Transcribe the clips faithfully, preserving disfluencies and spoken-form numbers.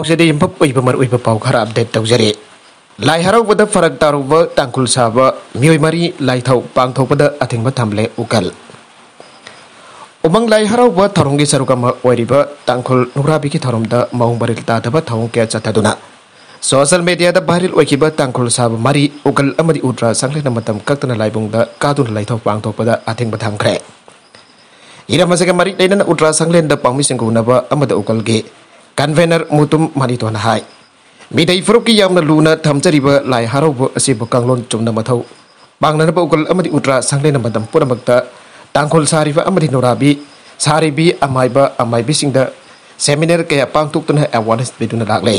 ꯄꯥꯎꯁꯤꯗ ꯌꯨꯝꯐꯝ ꯑꯣꯏꯕ ꯃꯔꯨꯑꯣꯏꯕ ꯄꯥꯎ ꯈꯔ ꯑꯞꯗꯦꯠ ꯇꯧꯖꯔꯤ꯫ ꯂꯥꯏ ꯍꯔꯥꯎꯕꯗ ꯐꯔꯛ ꯇꯥꯔꯨꯕ ꯇꯥꯡꯈꯨꯜ ꯁꯥꯕ ꯃꯤꯑꯣꯏ ꯃꯔꯤ ꯂꯥꯏꯊꯧ ꯄꯥꯡꯊꯣꯛꯄꯗ ꯑꯊꯤꯡꯕ ꯊꯝꯂꯦ ꯎꯀꯜ꯫ ꯎꯃꯪ ꯂꯥꯏ ꯍꯔꯥꯎꯕ ꯊꯧꯔꯝꯒꯤ ꯁꯔꯨꯛ ꯑꯃ ꯑꯣꯏꯔꯤꯕ ꯇꯥꯡꯈꯨꯜ ꯅꯨꯔꯥꯕꯤꯒꯤ ꯊꯧꯔꯝꯗ ꯃꯑꯣꯡ ꯃꯔꯤꯜ ꯇꯥꯗꯕ ꯊꯧꯑꯣꯡ ꯀꯌꯥ ꯆꯠꯊꯗꯨꯅ ꯁꯣꯁꯤꯌꯦꯜ ꯃꯦꯗꯤꯌꯥꯗ ꯚꯥꯏꯔꯦꯜ ꯑꯣꯏꯈꯤꯕ ꯇꯥꯡꯈꯨꯜ ꯁꯥꯕ ꯃꯔꯤ ꯎꯀꯜ ꯑꯃꯗꯤ ꯎꯇ꯭ꯔꯥ ꯁꯪꯂꯦꯟꯅ ꯃꯇꯝ ꯀꯛꯇꯅ ꯂꯥꯏꯕꯨꯡꯗ ꯀꯥꯗꯨꯅ ꯂꯥꯏꯊꯧ ꯄꯥꯡꯊꯣꯛꯄꯗ ꯑꯊꯤꯡꯕ ꯊꯝꯈ꯭ꯔꯦ꯫ ꯏꯔꯝ ꯑꯁꯤꯒ ꯃꯔꯤ ꯂꯩꯅꯅ ꯎꯇ꯭ꯔꯥ ꯁꯪꯂꯦꯟꯗ ꯄꯥꯎꯃꯤꯁꯤꯡꯒ ꯎꯅꯕ ꯑꯃꯗ ꯎꯀꯜꯒꯤ ꯀꯟꯚꯦꯅꯔ ꯃꯨꯇꯨꯝ ꯃꯅꯤꯇꯣꯟꯅ ꯍꯥꯏ, ꯃꯤꯇꯩ ꯐꯨꯔꯨꯞꯀꯤ ꯌꯥꯝꯅ ꯂꯨꯅ ꯊꯝꯖꯔꯤꯕ ꯂꯥꯏ ꯍꯔꯥꯎꯕ ꯑꯁꯤꯕꯨ ꯀꯥꯡꯂꯣꯟ ꯆꯨꯝꯅ ꯃꯊꯧ ꯄꯥꯡꯅꯅꯕ ꯎꯀꯜ ꯑꯃꯗꯤ ꯎꯇ꯭ꯔꯥ ꯁꯪꯂꯦꯟꯅ ꯃꯇꯝ ꯄꯨꯝꯅꯃꯛꯇ ꯇꯥꯡꯈꯨꯜ ꯁꯥꯔꯤꯕ ꯑꯃꯗꯤ ꯅꯨꯔꯥꯕꯤ ꯁꯥꯔꯤꯕꯤ ꯑꯃꯥꯏꯕ ꯑꯃꯥꯏꯕꯤꯁꯤꯡꯗ ꯁꯦꯃꯤꯅꯥꯔ ꯀꯌꯥ ꯄꯥꯡꯊꯣꯛꯇꯨꯅ ꯑꯦꯋꯥꯔꯅꯦꯁ ꯄꯤꯗꯨꯅ ꯂꯥꯛꯂꯦ꯫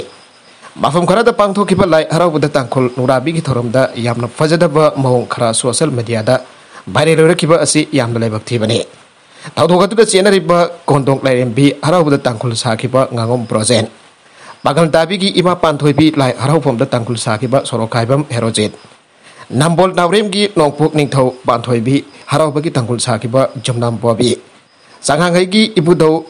ꯃꯐꯝ ꯈꯔꯗ ꯄꯥꯡꯊꯣꯛꯈꯤꯕ ꯂꯥꯏ ꯍꯔꯥꯎꯕꯗ ꯇꯥꯡꯈꯨꯜ ꯅꯨꯔꯥꯕꯤꯒꯤ ꯊꯧꯔꯝꯗ ꯌꯥꯝꯅ ꯐꯖꯗꯕ ꯃꯑꯣꯡ ꯈꯔ ꯁꯣꯁꯤꯌꯦꯜ ꯃꯦꯗꯤꯌꯥꯗ ꯚꯥꯏꯔꯦꯜ ꯑꯣꯏꯔꯛꯈꯤꯕ ꯑꯁꯤ ꯌꯥꯝꯅ ꯂꯥꯏꯕꯛ ꯊꯤꯕꯅꯤ꯫ ꯊꯧꯗꯣꯛ ꯑꯗꯨꯗ ꯆꯦꯟꯅꯔꯤꯕ ꯀꯣꯟꯗꯣꯡ ꯂꯥꯏꯔꯦꯝꯕꯤ ꯍꯔꯥꯎꯕꯗ ꯇꯥꯡꯈꯨꯜ ꯁꯥꯈꯤꯕ ꯉꯥꯉꯣꯝ ꯕ꯭ꯔꯣꯖꯦꯟ, ꯄꯥꯒꯜ ꯇꯥꯕꯤꯒꯤ ꯏꯃꯥ ꯄꯥꯟꯊꯣꯏꯕꯤ ꯂꯥꯏ ꯍꯔꯥꯎꯐꯝꯗ ꯇꯥꯡꯈꯨꯜ ꯁꯥꯈꯤꯕ ꯁꯣꯔꯣꯛꯈꯥꯏꯕꯝ ꯍꯦꯔꯣꯖꯤꯠ, ꯅꯝꯕꯣꯜ ꯅꯥꯎꯔꯦꯝꯒꯤ ꯅꯣꯡꯄꯣꯛ ꯅꯤꯡꯊꯧ ꯄꯥꯟꯊꯣꯏꯕꯤ ꯍꯔꯥꯎꯕꯒꯤ ꯇꯥꯡꯈꯨꯜ ꯁꯥꯈꯤꯕ ꯖꯨꯝꯅꯥꯝ ꯕꯣꯕꯤ, ꯆꯉꯥꯡꯉꯩꯒꯤ ꯏꯕꯨꯙꯧ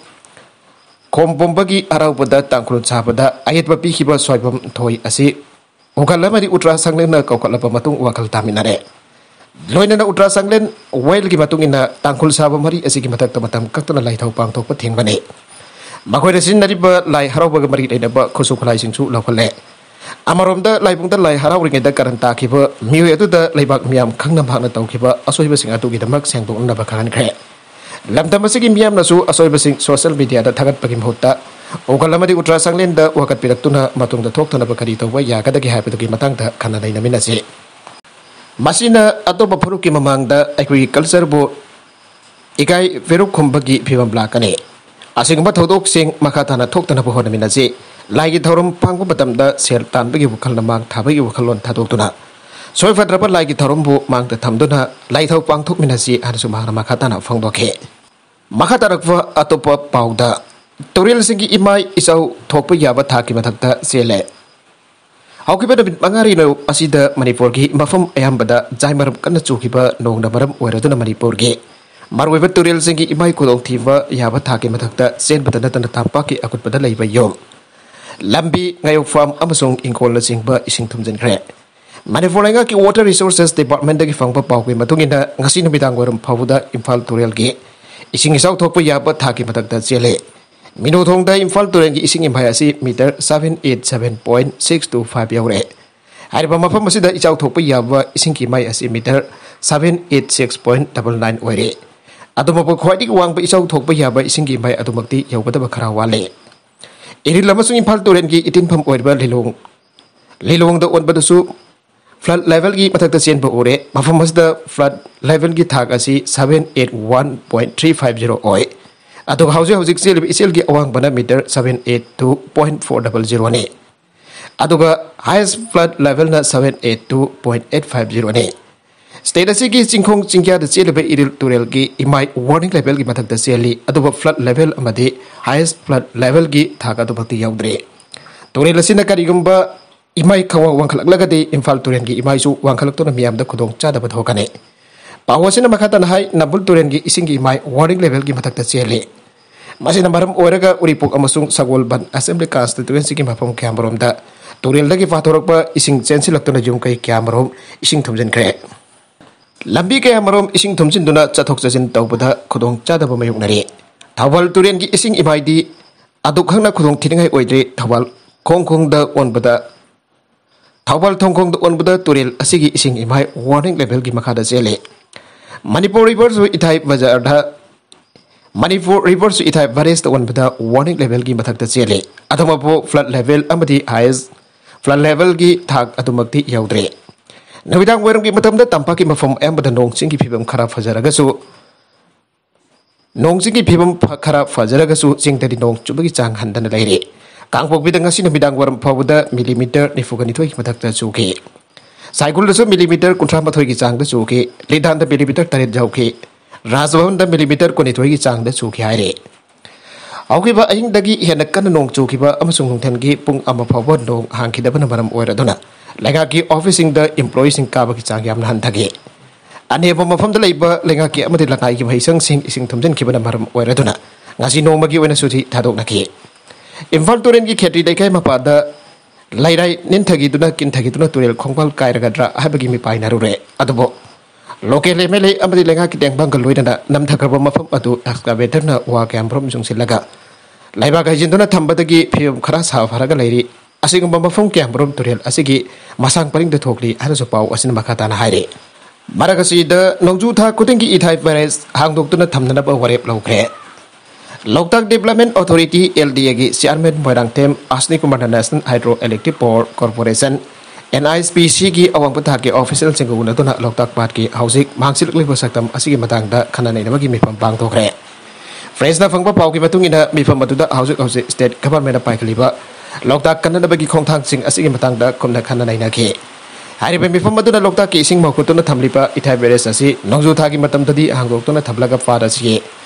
ꯈꯣꯝꯕꯣꯝꯕꯒꯤ ꯍꯔꯥꯎꯕꯗ ꯇꯥꯡꯈꯨꯜ ꯁꯥꯕꯗ ꯑꯌꯦꯠꯄ ꯄꯤꯈꯤꯕ ꯁꯣꯏꯕꯝ ꯊꯣꯏ ꯑꯁꯤ ꯎꯀꯜ ꯑꯃꯗꯤ ꯎꯇ꯭ꯔꯥ ꯁꯪꯂꯦꯟꯅ ꯀꯧꯈꯠꯂꯕ ꯃꯇꯨꯡ ꯋꯥꯈꯜ ꯇꯥꯃꯤꯟꯅꯔꯦ꯫ ꯂꯣꯏꯅꯅ ꯎꯇ꯭ꯔꯥ ꯁꯪꯂꯦꯟ ꯋꯥꯌꯦꯜꯒꯤ ꯃꯇꯨꯡ ꯏꯟꯅ ꯇꯥꯡꯈꯨꯜ ꯁꯥꯕ ꯃꯔꯤ ꯑꯁꯤꯒꯤ ꯃꯊꯛꯇ ꯃꯇꯝ ꯀꯛꯇꯅ ꯂꯥꯏꯊꯧ ꯄꯥꯡꯊꯣꯛꯄ ꯊꯤꯡꯕꯅꯤ꯫ ꯃꯈꯣꯏꯅ ꯁꯤꯖꯤꯟꯅꯔꯤꯕ ꯂꯥꯏ ꯍꯔꯥꯎꯕꯒ ꯃꯔꯤ ꯂꯩꯅꯕ ꯈꯨꯠꯁꯨ ꯈꯨꯠꯂꯥꯏꯁꯤꯡꯁꯨ ꯂꯧꯈꯠꯂꯦ꯫ ꯑꯃꯔꯣꯝꯗ ꯂꯥꯏꯕꯨꯡꯗ ꯂꯥꯏ ꯍꯔꯥꯎꯔꯤꯉꯩꯗ ꯀꯔꯟ ꯇꯥꯈꯤꯕ ꯃꯤꯑꯣꯏ ꯑꯗꯨꯗ ꯂꯩꯕꯥꯛ ꯃꯤꯌꯥꯝ ꯈꯪꯅ ꯃꯍꯥꯛꯅ ꯇꯧꯈꯤꯕ ꯑꯁꯣꯏꯕꯁꯤꯡ ꯑꯗꯨꯒꯤꯗꯃꯛ ꯁꯦꯡꯗꯣꯛꯅꯅꯕ ꯈꯪꯍꯟꯈ꯭ꯔꯦ꯫ ꯂꯝꯗꯝ ꯑꯁꯤꯒꯤ ꯃꯤꯌꯥꯝꯅꯁꯨ ꯑꯁꯣꯏꯕꯁꯤꯡ ꯁꯣꯁꯤꯌꯦꯜ ꯃꯦꯗꯤꯌꯥꯗ ꯊꯥꯒꯠꯄꯒꯤ ꯃꯍꯨꯠꯇ ꯎꯀꯜ ꯑꯃꯗꯤ ꯎꯇ꯭ꯔꯥ ꯁꯪꯂꯦꯟꯗ ꯋꯥꯀꯠꯄꯤꯔꯛꯇꯨꯅ ꯃꯇꯨꯡꯗ ꯊꯣꯛꯇꯅꯕ ꯀꯔꯤ ꯇꯧꯕ ꯌꯥꯒꯗꯒꯦ ꯍꯥꯏꯕꯗꯨꯒꯤ ꯃꯇꯥꯡꯗ ꯈꯟꯅ ꯅꯩꯅꯃꯤꯟꯅꯁꯤ꯫ ꯃꯁꯤꯅ ꯑꯇꯣꯞꯄ ꯐꯨꯔꯨꯞꯀꯤ ꯃꯃꯥꯡꯗ ꯑꯩꯈꯣꯏꯒꯤ ꯀꯜꯆꯔꯕꯨ ꯏꯀꯥꯏ ꯐꯤꯔꯨꯛ ꯈꯨꯝꯕꯒꯤ ꯐꯤꯕꯝ ꯂꯥꯛꯀꯅꯤ꯫ ꯑꯁꯤꯒꯨꯝꯕ ꯊꯧꯗꯣꯛꯁꯤꯡ ꯃꯈꯥ ꯇꯥꯅ ꯊꯣꯛꯇꯅꯕ ꯍꯣꯠꯅꯃꯤꯟꯅꯁꯤ꯫ ꯂꯥꯏꯒꯤ ꯊꯧꯔꯝ ꯄꯥꯡꯕ ꯃꯇꯝꯗ ꯁꯦꯜ ꯇꯥꯟꯕꯒꯤ ꯋꯥꯈꯜꯅ ꯃꯥꯡ ꯊꯥꯕꯒꯤ ꯋꯥꯈꯜꯂꯣꯟ ꯊꯥꯗꯣꯛꯇꯨꯅ ꯁꯣꯏ ꯐꯗ꯭ꯔꯕ ꯂꯥꯏꯒꯤ ꯊꯧꯔꯝꯕꯨ ꯃꯥꯡꯗ ꯊꯝꯗꯨꯅ ꯂꯥꯏꯊꯧ ꯄꯥꯡꯊꯣꯛꯃꯤꯟꯅꯁꯤ ꯍꯥꯏꯅꯁꯨ ꯃꯍꯥꯛꯅ ꯃꯈꯥ ꯇꯥꯅ ꯐꯣꯡꯗꯣꯛꯈꯤ꯫ ꯃꯈꯥ ꯇꯥꯔꯛꯄ ꯑꯇꯣꯞꯄ ꯄꯥꯎꯗ, ꯇꯨꯔꯦꯜꯁꯤꯡꯒꯤ ꯏꯃꯥꯏ ꯏꯆꯥꯎ ꯊꯣꯛꯄ ꯌꯥꯕ ꯊꯥꯛꯀꯤ ꯃꯊꯛꯇ ꯆꯦꯜꯂꯦ꯫ ꯍꯧꯈꯤꯕ ꯅꯨꯃꯤꯠ ꯃꯉꯥꯅꯤ ꯑꯁꯤꯗ ꯃꯅꯤꯄꯨꯔꯒꯤ ꯃꯐꯝ ꯑꯌꯥꯝꯕꯗ ꯖꯥꯏ ꯃꯔꯝ ꯀꯟꯅ ꯆꯨꯈꯤꯕ ꯅꯣꯡꯅ ꯃꯔꯝ ꯑꯣꯏꯔꯗꯨꯅ ꯃꯅꯤꯄꯨꯔꯒꯤ ꯃꯔꯨꯑꯣꯏꯕ ꯇꯨꯔꯦꯜꯁꯤꯡꯒꯤ ꯏꯃꯥꯏ ꯈꯨꯗꯣꯡꯊꯤꯕ ꯌꯥꯕ ꯊꯥꯛꯀꯤ ꯃꯊꯛꯇ ꯆꯦꯟꯕꯗ ꯅꯠꯇꯅ ꯇꯝꯄꯥꯛꯀꯤ ꯑꯀꯨꯠꯄꯗ ꯂꯩꯕ ꯌꯨꯝ ꯂꯝꯕꯤ, ꯉꯥꯌꯣꯛꯐꯝ ꯑꯃꯁꯨꯡ ꯏꯪꯈꯣꯜꯅꯆꯤꯡꯕ ꯏꯁꯤꯡ ꯊꯨꯝꯖꯤꯟꯈ꯭ꯔꯦ꯫ ꯃꯅꯤꯄꯨꯔ ꯂꯩꯉꯥꯛꯀꯤ Water Resources Departmentꯇꯒꯤ ꯐꯪꯕ ꯄꯥꯎꯒꯤ ꯃꯇꯨꯡ ꯏꯟꯅ, ꯉꯁꯤ ꯅꯨꯃꯤꯗꯥꯡ ꯋꯥꯏꯔꯝ ꯐꯥꯎꯕꯗ ꯏꯝꯐꯥꯜ ꯇꯨꯔꯦꯜꯒꯤ ꯏꯁꯤꯡ ꯏꯆꯥꯎ ꯊꯣꯛꯄ ꯌꯥꯕ ꯊꯥꯛꯀꯤ ꯃꯊꯛꯇ ꯆꯦꯜꯂꯦ꯫ ꯃꯤꯅꯣꯊꯣꯡꯗ ꯏꯝꯐꯥꯜ ꯇꯨꯔꯦꯜꯒꯤ ꯏꯁꯤꯡ ꯏꯃꯥꯏ ꯑꯁꯤ meter seven eight seven point six two five ꯌꯧꯔꯦ꯫ ꯍꯥꯏꯔꯤꯕ ꯃꯐꯝ ꯑꯁꯤꯗ ꯏꯆꯥꯎ ꯊꯣꯛꯄ ꯌꯥꯕ ꯏꯁꯤꯡꯒꯤ ꯃꯥꯏ ꯑꯁꯤ meter seven eight six point double nine ꯑꯣꯏꯔꯦ꯫ ꯑꯗꯨꯃꯛꯄꯨ ꯈ꯭ꯋꯥꯏꯗꯒꯤ ꯋꯥꯡꯕ ꯏꯆꯥꯎ ꯊꯣꯛꯄ ꯌꯥꯕ ꯏꯁꯤꯡꯒꯤ ꯃꯥꯏ ꯑꯗꯨꯃꯛꯇꯤ ꯌꯧꯒꯗꯕ ꯈꯔ ꯋꯥꯠꯂꯦ꯫ ꯏꯔꯤꯜ ꯑꯃꯁꯨꯡ ꯏꯝꯐꯥꯜ ꯇꯨꯔꯦꯜꯒꯤ ꯏꯇꯤꯟꯐꯝ ꯑꯣꯏꯔꯤꯕ ꯂꯤꯂꯣꯡ, ꯂꯤꯂꯣꯡꯗ ꯑꯣꯟꯕꯗꯁꯨ flood levelꯒꯤ ꯃꯊꯛꯇ ꯆꯦꯟꯕ ꯎꯔꯦ꯫ ꯃꯐꯝ ꯑꯁꯤꯗ flood levelꯒꯤ ꯊꯥꯛ ꯑꯁꯤ seven eight one point three five zero ꯑꯣꯏ꯫ ꯑꯗꯨꯒ ꯍꯧꯖꯤꯛ ꯍꯧꯖꯤꯛ ꯆꯦꯜꯂꯤꯕ ꯏꯆꯦꯜꯒꯤ ꯑꯋꯥꯡꯕꯅ meter seven eight two point four double zeroꯅꯤ꯫ ꯑꯗꯨꯒ highest flood levelꯅ seven eight two point eight five zeroꯅꯤ꯫ State ꯑꯁꯤꯒꯤ ꯆꯤꯡꯈꯣꯡ ꯆꯤꯡꯌꯥꯗ ꯆꯦꯜꯂꯤꯕ ꯏꯔꯤꯜ ꯇꯨꯔꯦꯜꯒꯤ ꯏꯃꯥꯏ warning levelꯒꯤ ꯃꯊꯛꯇ ꯆꯦꯜꯂꯤ, ꯑꯗꯨꯕꯨ flood level ꯑꯃꯗꯤ highest flood levelꯒꯤ ꯊꯥꯛ ꯑꯗꯨꯃꯛꯇꯤ ꯌꯧꯗ꯭ꯔꯤ꯫ ꯇꯨꯔꯦꯜ ꯑꯁꯤꯅ ꯀꯔꯤꯒꯨꯝꯕ ꯏꯃꯥꯏ ꯈꯪꯋꯥꯡ ꯋꯥꯡꯈꯠꯂꯛꯂꯒꯗꯤ ꯏꯝꯐꯥꯜ ꯇꯨꯔꯦꯜꯒꯤ ꯏꯃꯥꯏꯁꯨ ꯋꯥꯡꯈꯠꯂꯛꯇꯨꯅ ꯃꯤꯌꯥꯝꯗ ꯈꯨꯗꯣꯡ ꯆꯥꯗꯕ ꯊꯣꯛꯀꯅꯤ꯫ ꯄꯥꯎ ꯑꯁꯤꯅ ꯃꯈꯥ ꯇꯥꯅ ꯍꯥꯏ, ꯅꯝꯕꯨꯜ ꯇꯨꯔꯦꯜꯒꯤ ꯏꯁꯤꯡꯒꯤ ꯏꯃꯥꯏ warning levelꯒꯤ ꯃꯊꯛꯇ ꯆꯦꯜꯂꯤ꯫ ꯃꯁꯤꯅ ꯃꯔꯝ ꯑꯣꯏꯔꯒ ꯎꯔꯤꯄꯣꯛ ꯑꯃꯁꯨꯡ ꯁꯒꯣꯜꯕꯟ Assembly Constituencyꯒꯤ ꯃꯐꯝ ꯀꯌꯥꯃꯔꯣꯝꯗ ꯇꯨꯔꯦꯜꯗꯒꯤ ꯄꯥꯊꯣꯔꯛꯄ ꯏꯁꯤꯡ ꯆꯦꯟꯁꯤꯜꯂꯛꯇꯨꯅ ꯌꯨꯝ ꯀꯩ ꯀꯌꯥꯃꯔꯣꯝ ꯏꯁꯤꯡ ꯊꯨꯝꯖꯤꯟꯈ꯭ꯔꯦ꯫ ꯂꯝꯕꯤ ꯀꯌꯥꯃꯔꯣꯝ ꯏꯁꯤꯡ ꯊꯨꯝꯖꯤꯟꯗꯨꯅ ꯆꯠꯊꯣꯛ ꯆꯠꯁꯤꯟ ꯇꯧꯕꯗ ꯈꯨꯗꯣꯡ ꯆꯥꯗꯕ ꯃꯥꯌꯣꯛꯅꯔꯤ꯫ ꯊꯧꯕꯥꯜ ꯇꯨꯔꯦꯜꯒꯤ ꯏꯁꯤꯡ ꯏꯃꯥꯏꯗꯤ ꯑꯗꯨꯛ ꯈꯪꯅ ꯈꯨꯗꯣꯡ ꯊꯤꯅꯤꯡꯉꯥꯏ ꯑꯣꯏꯗ꯭ꯔꯤ꯫ ꯊꯧꯕꯥꯜ ꯈꯣꯡꯈꯣꯡꯗ ꯑꯣꯟꯕꯗ, ꯊꯧꯕꯥꯜ ꯊꯣꯡꯈꯣꯡꯗ ꯑꯣꯟꯕꯗ ꯇꯨꯔꯦꯜ ꯑꯁꯤꯒꯤ ꯏꯁꯤꯡ ꯏꯃꯥꯏ warning levelꯒꯤ ꯃꯈꯥꯗ ꯆꯦꯜꯂꯤ꯫ ꯃꯅꯤꯄꯨꯔ Riverꯁꯨ ꯏꯊꯥꯏ ꯕꯖꯥꯔꯗ, ꯃꯅꯤꯄꯨꯔ Riverꯁꯨ ꯏꯊꯥꯏ barrageꯇ ꯑꯣꯟꯕꯗ warning levelꯒꯤ ꯃꯊꯛꯇ ꯆꯦꯜꯂꯤ꯫ ꯑꯗꯨꯃꯛꯄꯨ flood level ꯑꯃꯗꯤ highest flood levelꯒꯤ ꯊꯥꯛ ꯑꯗꯨꯃꯛꯇꯤ ꯌꯧꯗ꯭ꯔꯤ꯫ ꯅꯨꯃꯤꯗꯥꯡ ꯋꯥꯏꯔꯝꯒꯤ ꯃꯇꯝꯗ ꯇꯝꯄꯥꯛꯀꯤ ꯃꯐꯝ ꯑꯌꯥꯝꯕꯗ ꯅꯣꯡ ꯆꯤꯡꯒꯤ ꯐꯤꯕꯝ ꯈꯔ ꯐꯖꯔꯒꯁꯨ, ꯅꯣꯡ ꯆꯤꯡꯒꯤ ꯐꯤꯕꯝ ꯐ-, ꯈꯔ ꯐꯖꯔꯒꯁꯨ ꯆꯤꯡꯗꯗꯤ ꯅꯣꯡ ꯆꯨꯕꯒꯤ ꯆꯥꯡ ꯍꯟꯊꯅ ꯂꯩꯔꯤ꯫ ꯀꯥꯡꯄꯣꯛꯄꯤꯗ ꯉꯁꯤ ꯅꯨꯃꯤꯗꯥꯡ ꯋꯥꯏꯔꯝ ꯐꯥꯎꯕꯗ millimeter ꯅꯤꯐꯨꯒ ꯅꯤꯊꯣꯏꯒꯤ ꯃꯊꯛꯇ ꯆꯨꯈꯤ꯫ ꯁꯥꯏꯒꯨꯜꯗꯁꯨ millimeter ꯀꯨꯟꯊ꯭ꯔꯥ ꯃꯥꯊꯣꯏꯒꯤ ꯆꯥꯡꯗ ꯆꯨꯈꯤ꯫ ꯂꯤꯇꯥꯟꯗ millimeter ꯇꯔꯦꯠ ꯌꯧꯈꯤ꯫ ꯔꯥꯖꯚꯕꯟꯗ millimeter ꯀꯨꯟꯅꯤꯊꯣꯏꯒꯤ ꯆꯥꯡꯗ ꯆꯨꯈꯤ ꯍꯥꯏꯔꯤ꯫ ꯍꯧꯈꯤꯕ ꯑꯍꯤꯡꯗꯒꯤ ꯍꯦꯟꯅ ꯀꯟꯅ ꯅꯣꯡ ꯆꯨꯈꯤꯕ ꯑꯃꯁꯨꯡ ꯅꯨꯡꯊꯤꯜꯒꯤ ꯄꯨꯡ ꯑꯃ ꯐꯥꯎꯕ ꯅꯣꯡ ꯍꯥꯡꯈꯤꯗꯕꯅ ꯃꯔꯝ ꯑꯣꯏꯔꯗꯨꯅ ꯂꯩꯉꯥꯛꯀꯤ officeꯁꯤꯡꯗ employeeꯁꯤꯡ ꯀꯥꯕꯒꯤ ꯆꯥꯡ ꯌꯥꯝꯅ ꯍꯟꯊꯈꯤ꯫ ꯑꯅꯦꯝꯕ ꯃꯐꯝꯗ ꯂꯩꯕ ꯂꯩꯉꯥꯛꯀꯤ ꯑꯃꯗꯤ ꯂꯅꯥꯏꯒꯤ ꯃꯍꯩꯁꯪꯁꯤꯡ ꯏꯁꯤꯡ ꯊꯨꯝꯖꯤꯟꯈꯤꯕꯅ ꯃꯔꯝ ꯑꯣꯏꯔꯗꯨꯅ ꯉꯁꯤ ꯅꯣꯡꯃꯒꯤ ꯑꯣꯏꯅ ꯁꯨꯇꯤ ꯊꯥꯗꯣꯛꯅꯈꯤ꯫ ꯏꯝꯐꯥꯜ ꯇꯨꯔꯦꯜꯒꯤ ꯈꯦꯇ꯭ꯔꯤ ꯂꯩꯀꯥꯏ ꯃꯄꯥꯗ ꯂꯩꯔꯥꯏ ꯅꯤꯡꯊꯈꯤꯗꯨꯅ ꯀꯤꯟꯊꯈꯤꯗꯨꯅ ꯇꯨꯔꯦꯜ ꯈꯣꯡꯕꯥꯜ ꯀꯥꯏꯔꯒꯗ꯭ꯔꯥ ꯍꯥꯏꯕꯒꯤ ꯃꯤꯄꯥꯏꯅꯔꯨꯔꯦ꯫ ꯑꯗꯨꯕꯨ local M L A ꯑꯃꯗꯤ ꯂꯩꯉꯥꯛꯀꯤ ꯇꯦꯡꯕꯥꯡꯒ ꯂꯣꯏꯅꯅ ꯅꯝꯊꯈ꯭ꯔꯕ ꯃꯐꯝ ꯑꯗꯨ excavatorꯅ ꯋꯥ ꯀꯌꯥꯃꯔꯨꯝ ꯌꯨꯡꯁꯤꯜꯂꯒ ꯂꯩꯕꯥꯛ ꯍꯩꯖꯤꯟꯗꯨꯅ ꯊꯝꯕꯗꯒꯤ ꯐꯤꯕꯝ ꯈꯔ ꯁꯥꯐꯔꯒ ꯂꯩꯔꯤ꯫ ꯑꯁꯤꯒꯨꯝꯕ ꯃꯐꯝ ꯀꯌꯥꯃꯔꯨꯝ ꯇꯨꯔꯦꯜ ꯑꯁꯤꯒꯤ ꯃꯁꯥꯡ ꯄꯔꯤꯡꯗ ꯊꯣꯛꯂꯤ ꯍꯥꯏꯅꯁꯨ ꯄꯥꯎ ꯑꯁꯤꯅ ꯃꯈꯥ ꯇꯥꯅ ꯍꯥꯏꯔꯤ꯫ ꯃꯔꯛ ꯑꯁꯤꯗ ꯅꯣꯡꯖꯨ ꯊꯥ ꯈꯨꯗꯤꯡꯒꯤ ꯏꯊꯥꯏ ꯕꯦꯔꯦꯖ ꯍꯥꯡꯗꯣꯛꯇꯨꯅ ꯊꯝꯅꯅꯕ ꯋꯥꯔꯦꯞ ꯂꯧꯈ꯭ꯔꯦ꯫ Loktak Development Authority, L D Aꯒꯤ chairman Moirangthem ꯑꯁꯅꯤ ꯀꯨꯃꯥꯔꯅ National Hydroelectric Power Corporation, N H P Cꯒꯤ ꯑꯋꯥꯡꯕ ꯊꯥꯛꯀꯤ officialꯁꯤꯡꯒ ꯎꯅꯗꯨꯅ ꯂꯣꯛꯇꯥꯛ ꯄꯥꯠꯀꯤ ꯍꯧꯖꯤꯛ ꯃꯥꯡꯁꯤꯜꯂꯛꯂꯤꯕ ꯁꯛꯇꯝ ꯑꯁꯤꯒꯤ ꯃꯇꯥꯡꯗ ꯈꯟꯅ ꯅꯩꯅꯕꯒꯤ ꯃꯤꯐꯝ ꯄꯥꯡꯊꯣꯛꯈ꯭ꯔꯦ꯫ Pressꯅ ꯐꯪꯕ ꯄꯥꯎꯒꯤ ꯃꯇꯨꯡ ꯏꯟꯅ, ꯃꯤꯐꯝ ꯑꯗꯨꯗ ꯍꯧꯖꯤꯛ ꯍꯧꯖꯤꯛ state governmentꯅ ꯄꯥꯏꯈꯠꯂꯤꯕ ꯂꯣꯛꯇꯥꯛ ꯀꯟꯅꯅꯕꯒꯤ ꯈꯣꯡꯊꯥꯡꯁꯤꯡ ꯑꯁꯤꯒꯤ ꯃꯇꯥꯡꯗ ꯈꯨꯝꯅ ꯈꯟꯅ ꯅꯩꯅꯈꯤ꯫ ꯍꯥꯏꯔꯤꯕ ꯃꯤꯐꯝ ꯑꯗꯨꯅ ꯂꯣꯛꯇꯥꯛꯀꯤ ꯏꯁꯤꯡ ꯃꯍꯨꯠꯇꯨꯅ ꯊꯝꯂꯤꯕ ꯏꯊꯥꯏ ꯕꯦꯔꯦꯖ ꯑꯁꯤ ꯅꯣꯡꯖꯨ ꯊꯥꯒꯤ ꯃꯇꯝꯗꯗꯤ ꯍꯥꯡꯗꯣꯛꯇꯨꯅ ꯊꯝꯂꯒ ꯄꯥꯠ ꯑꯁꯤꯒꯤ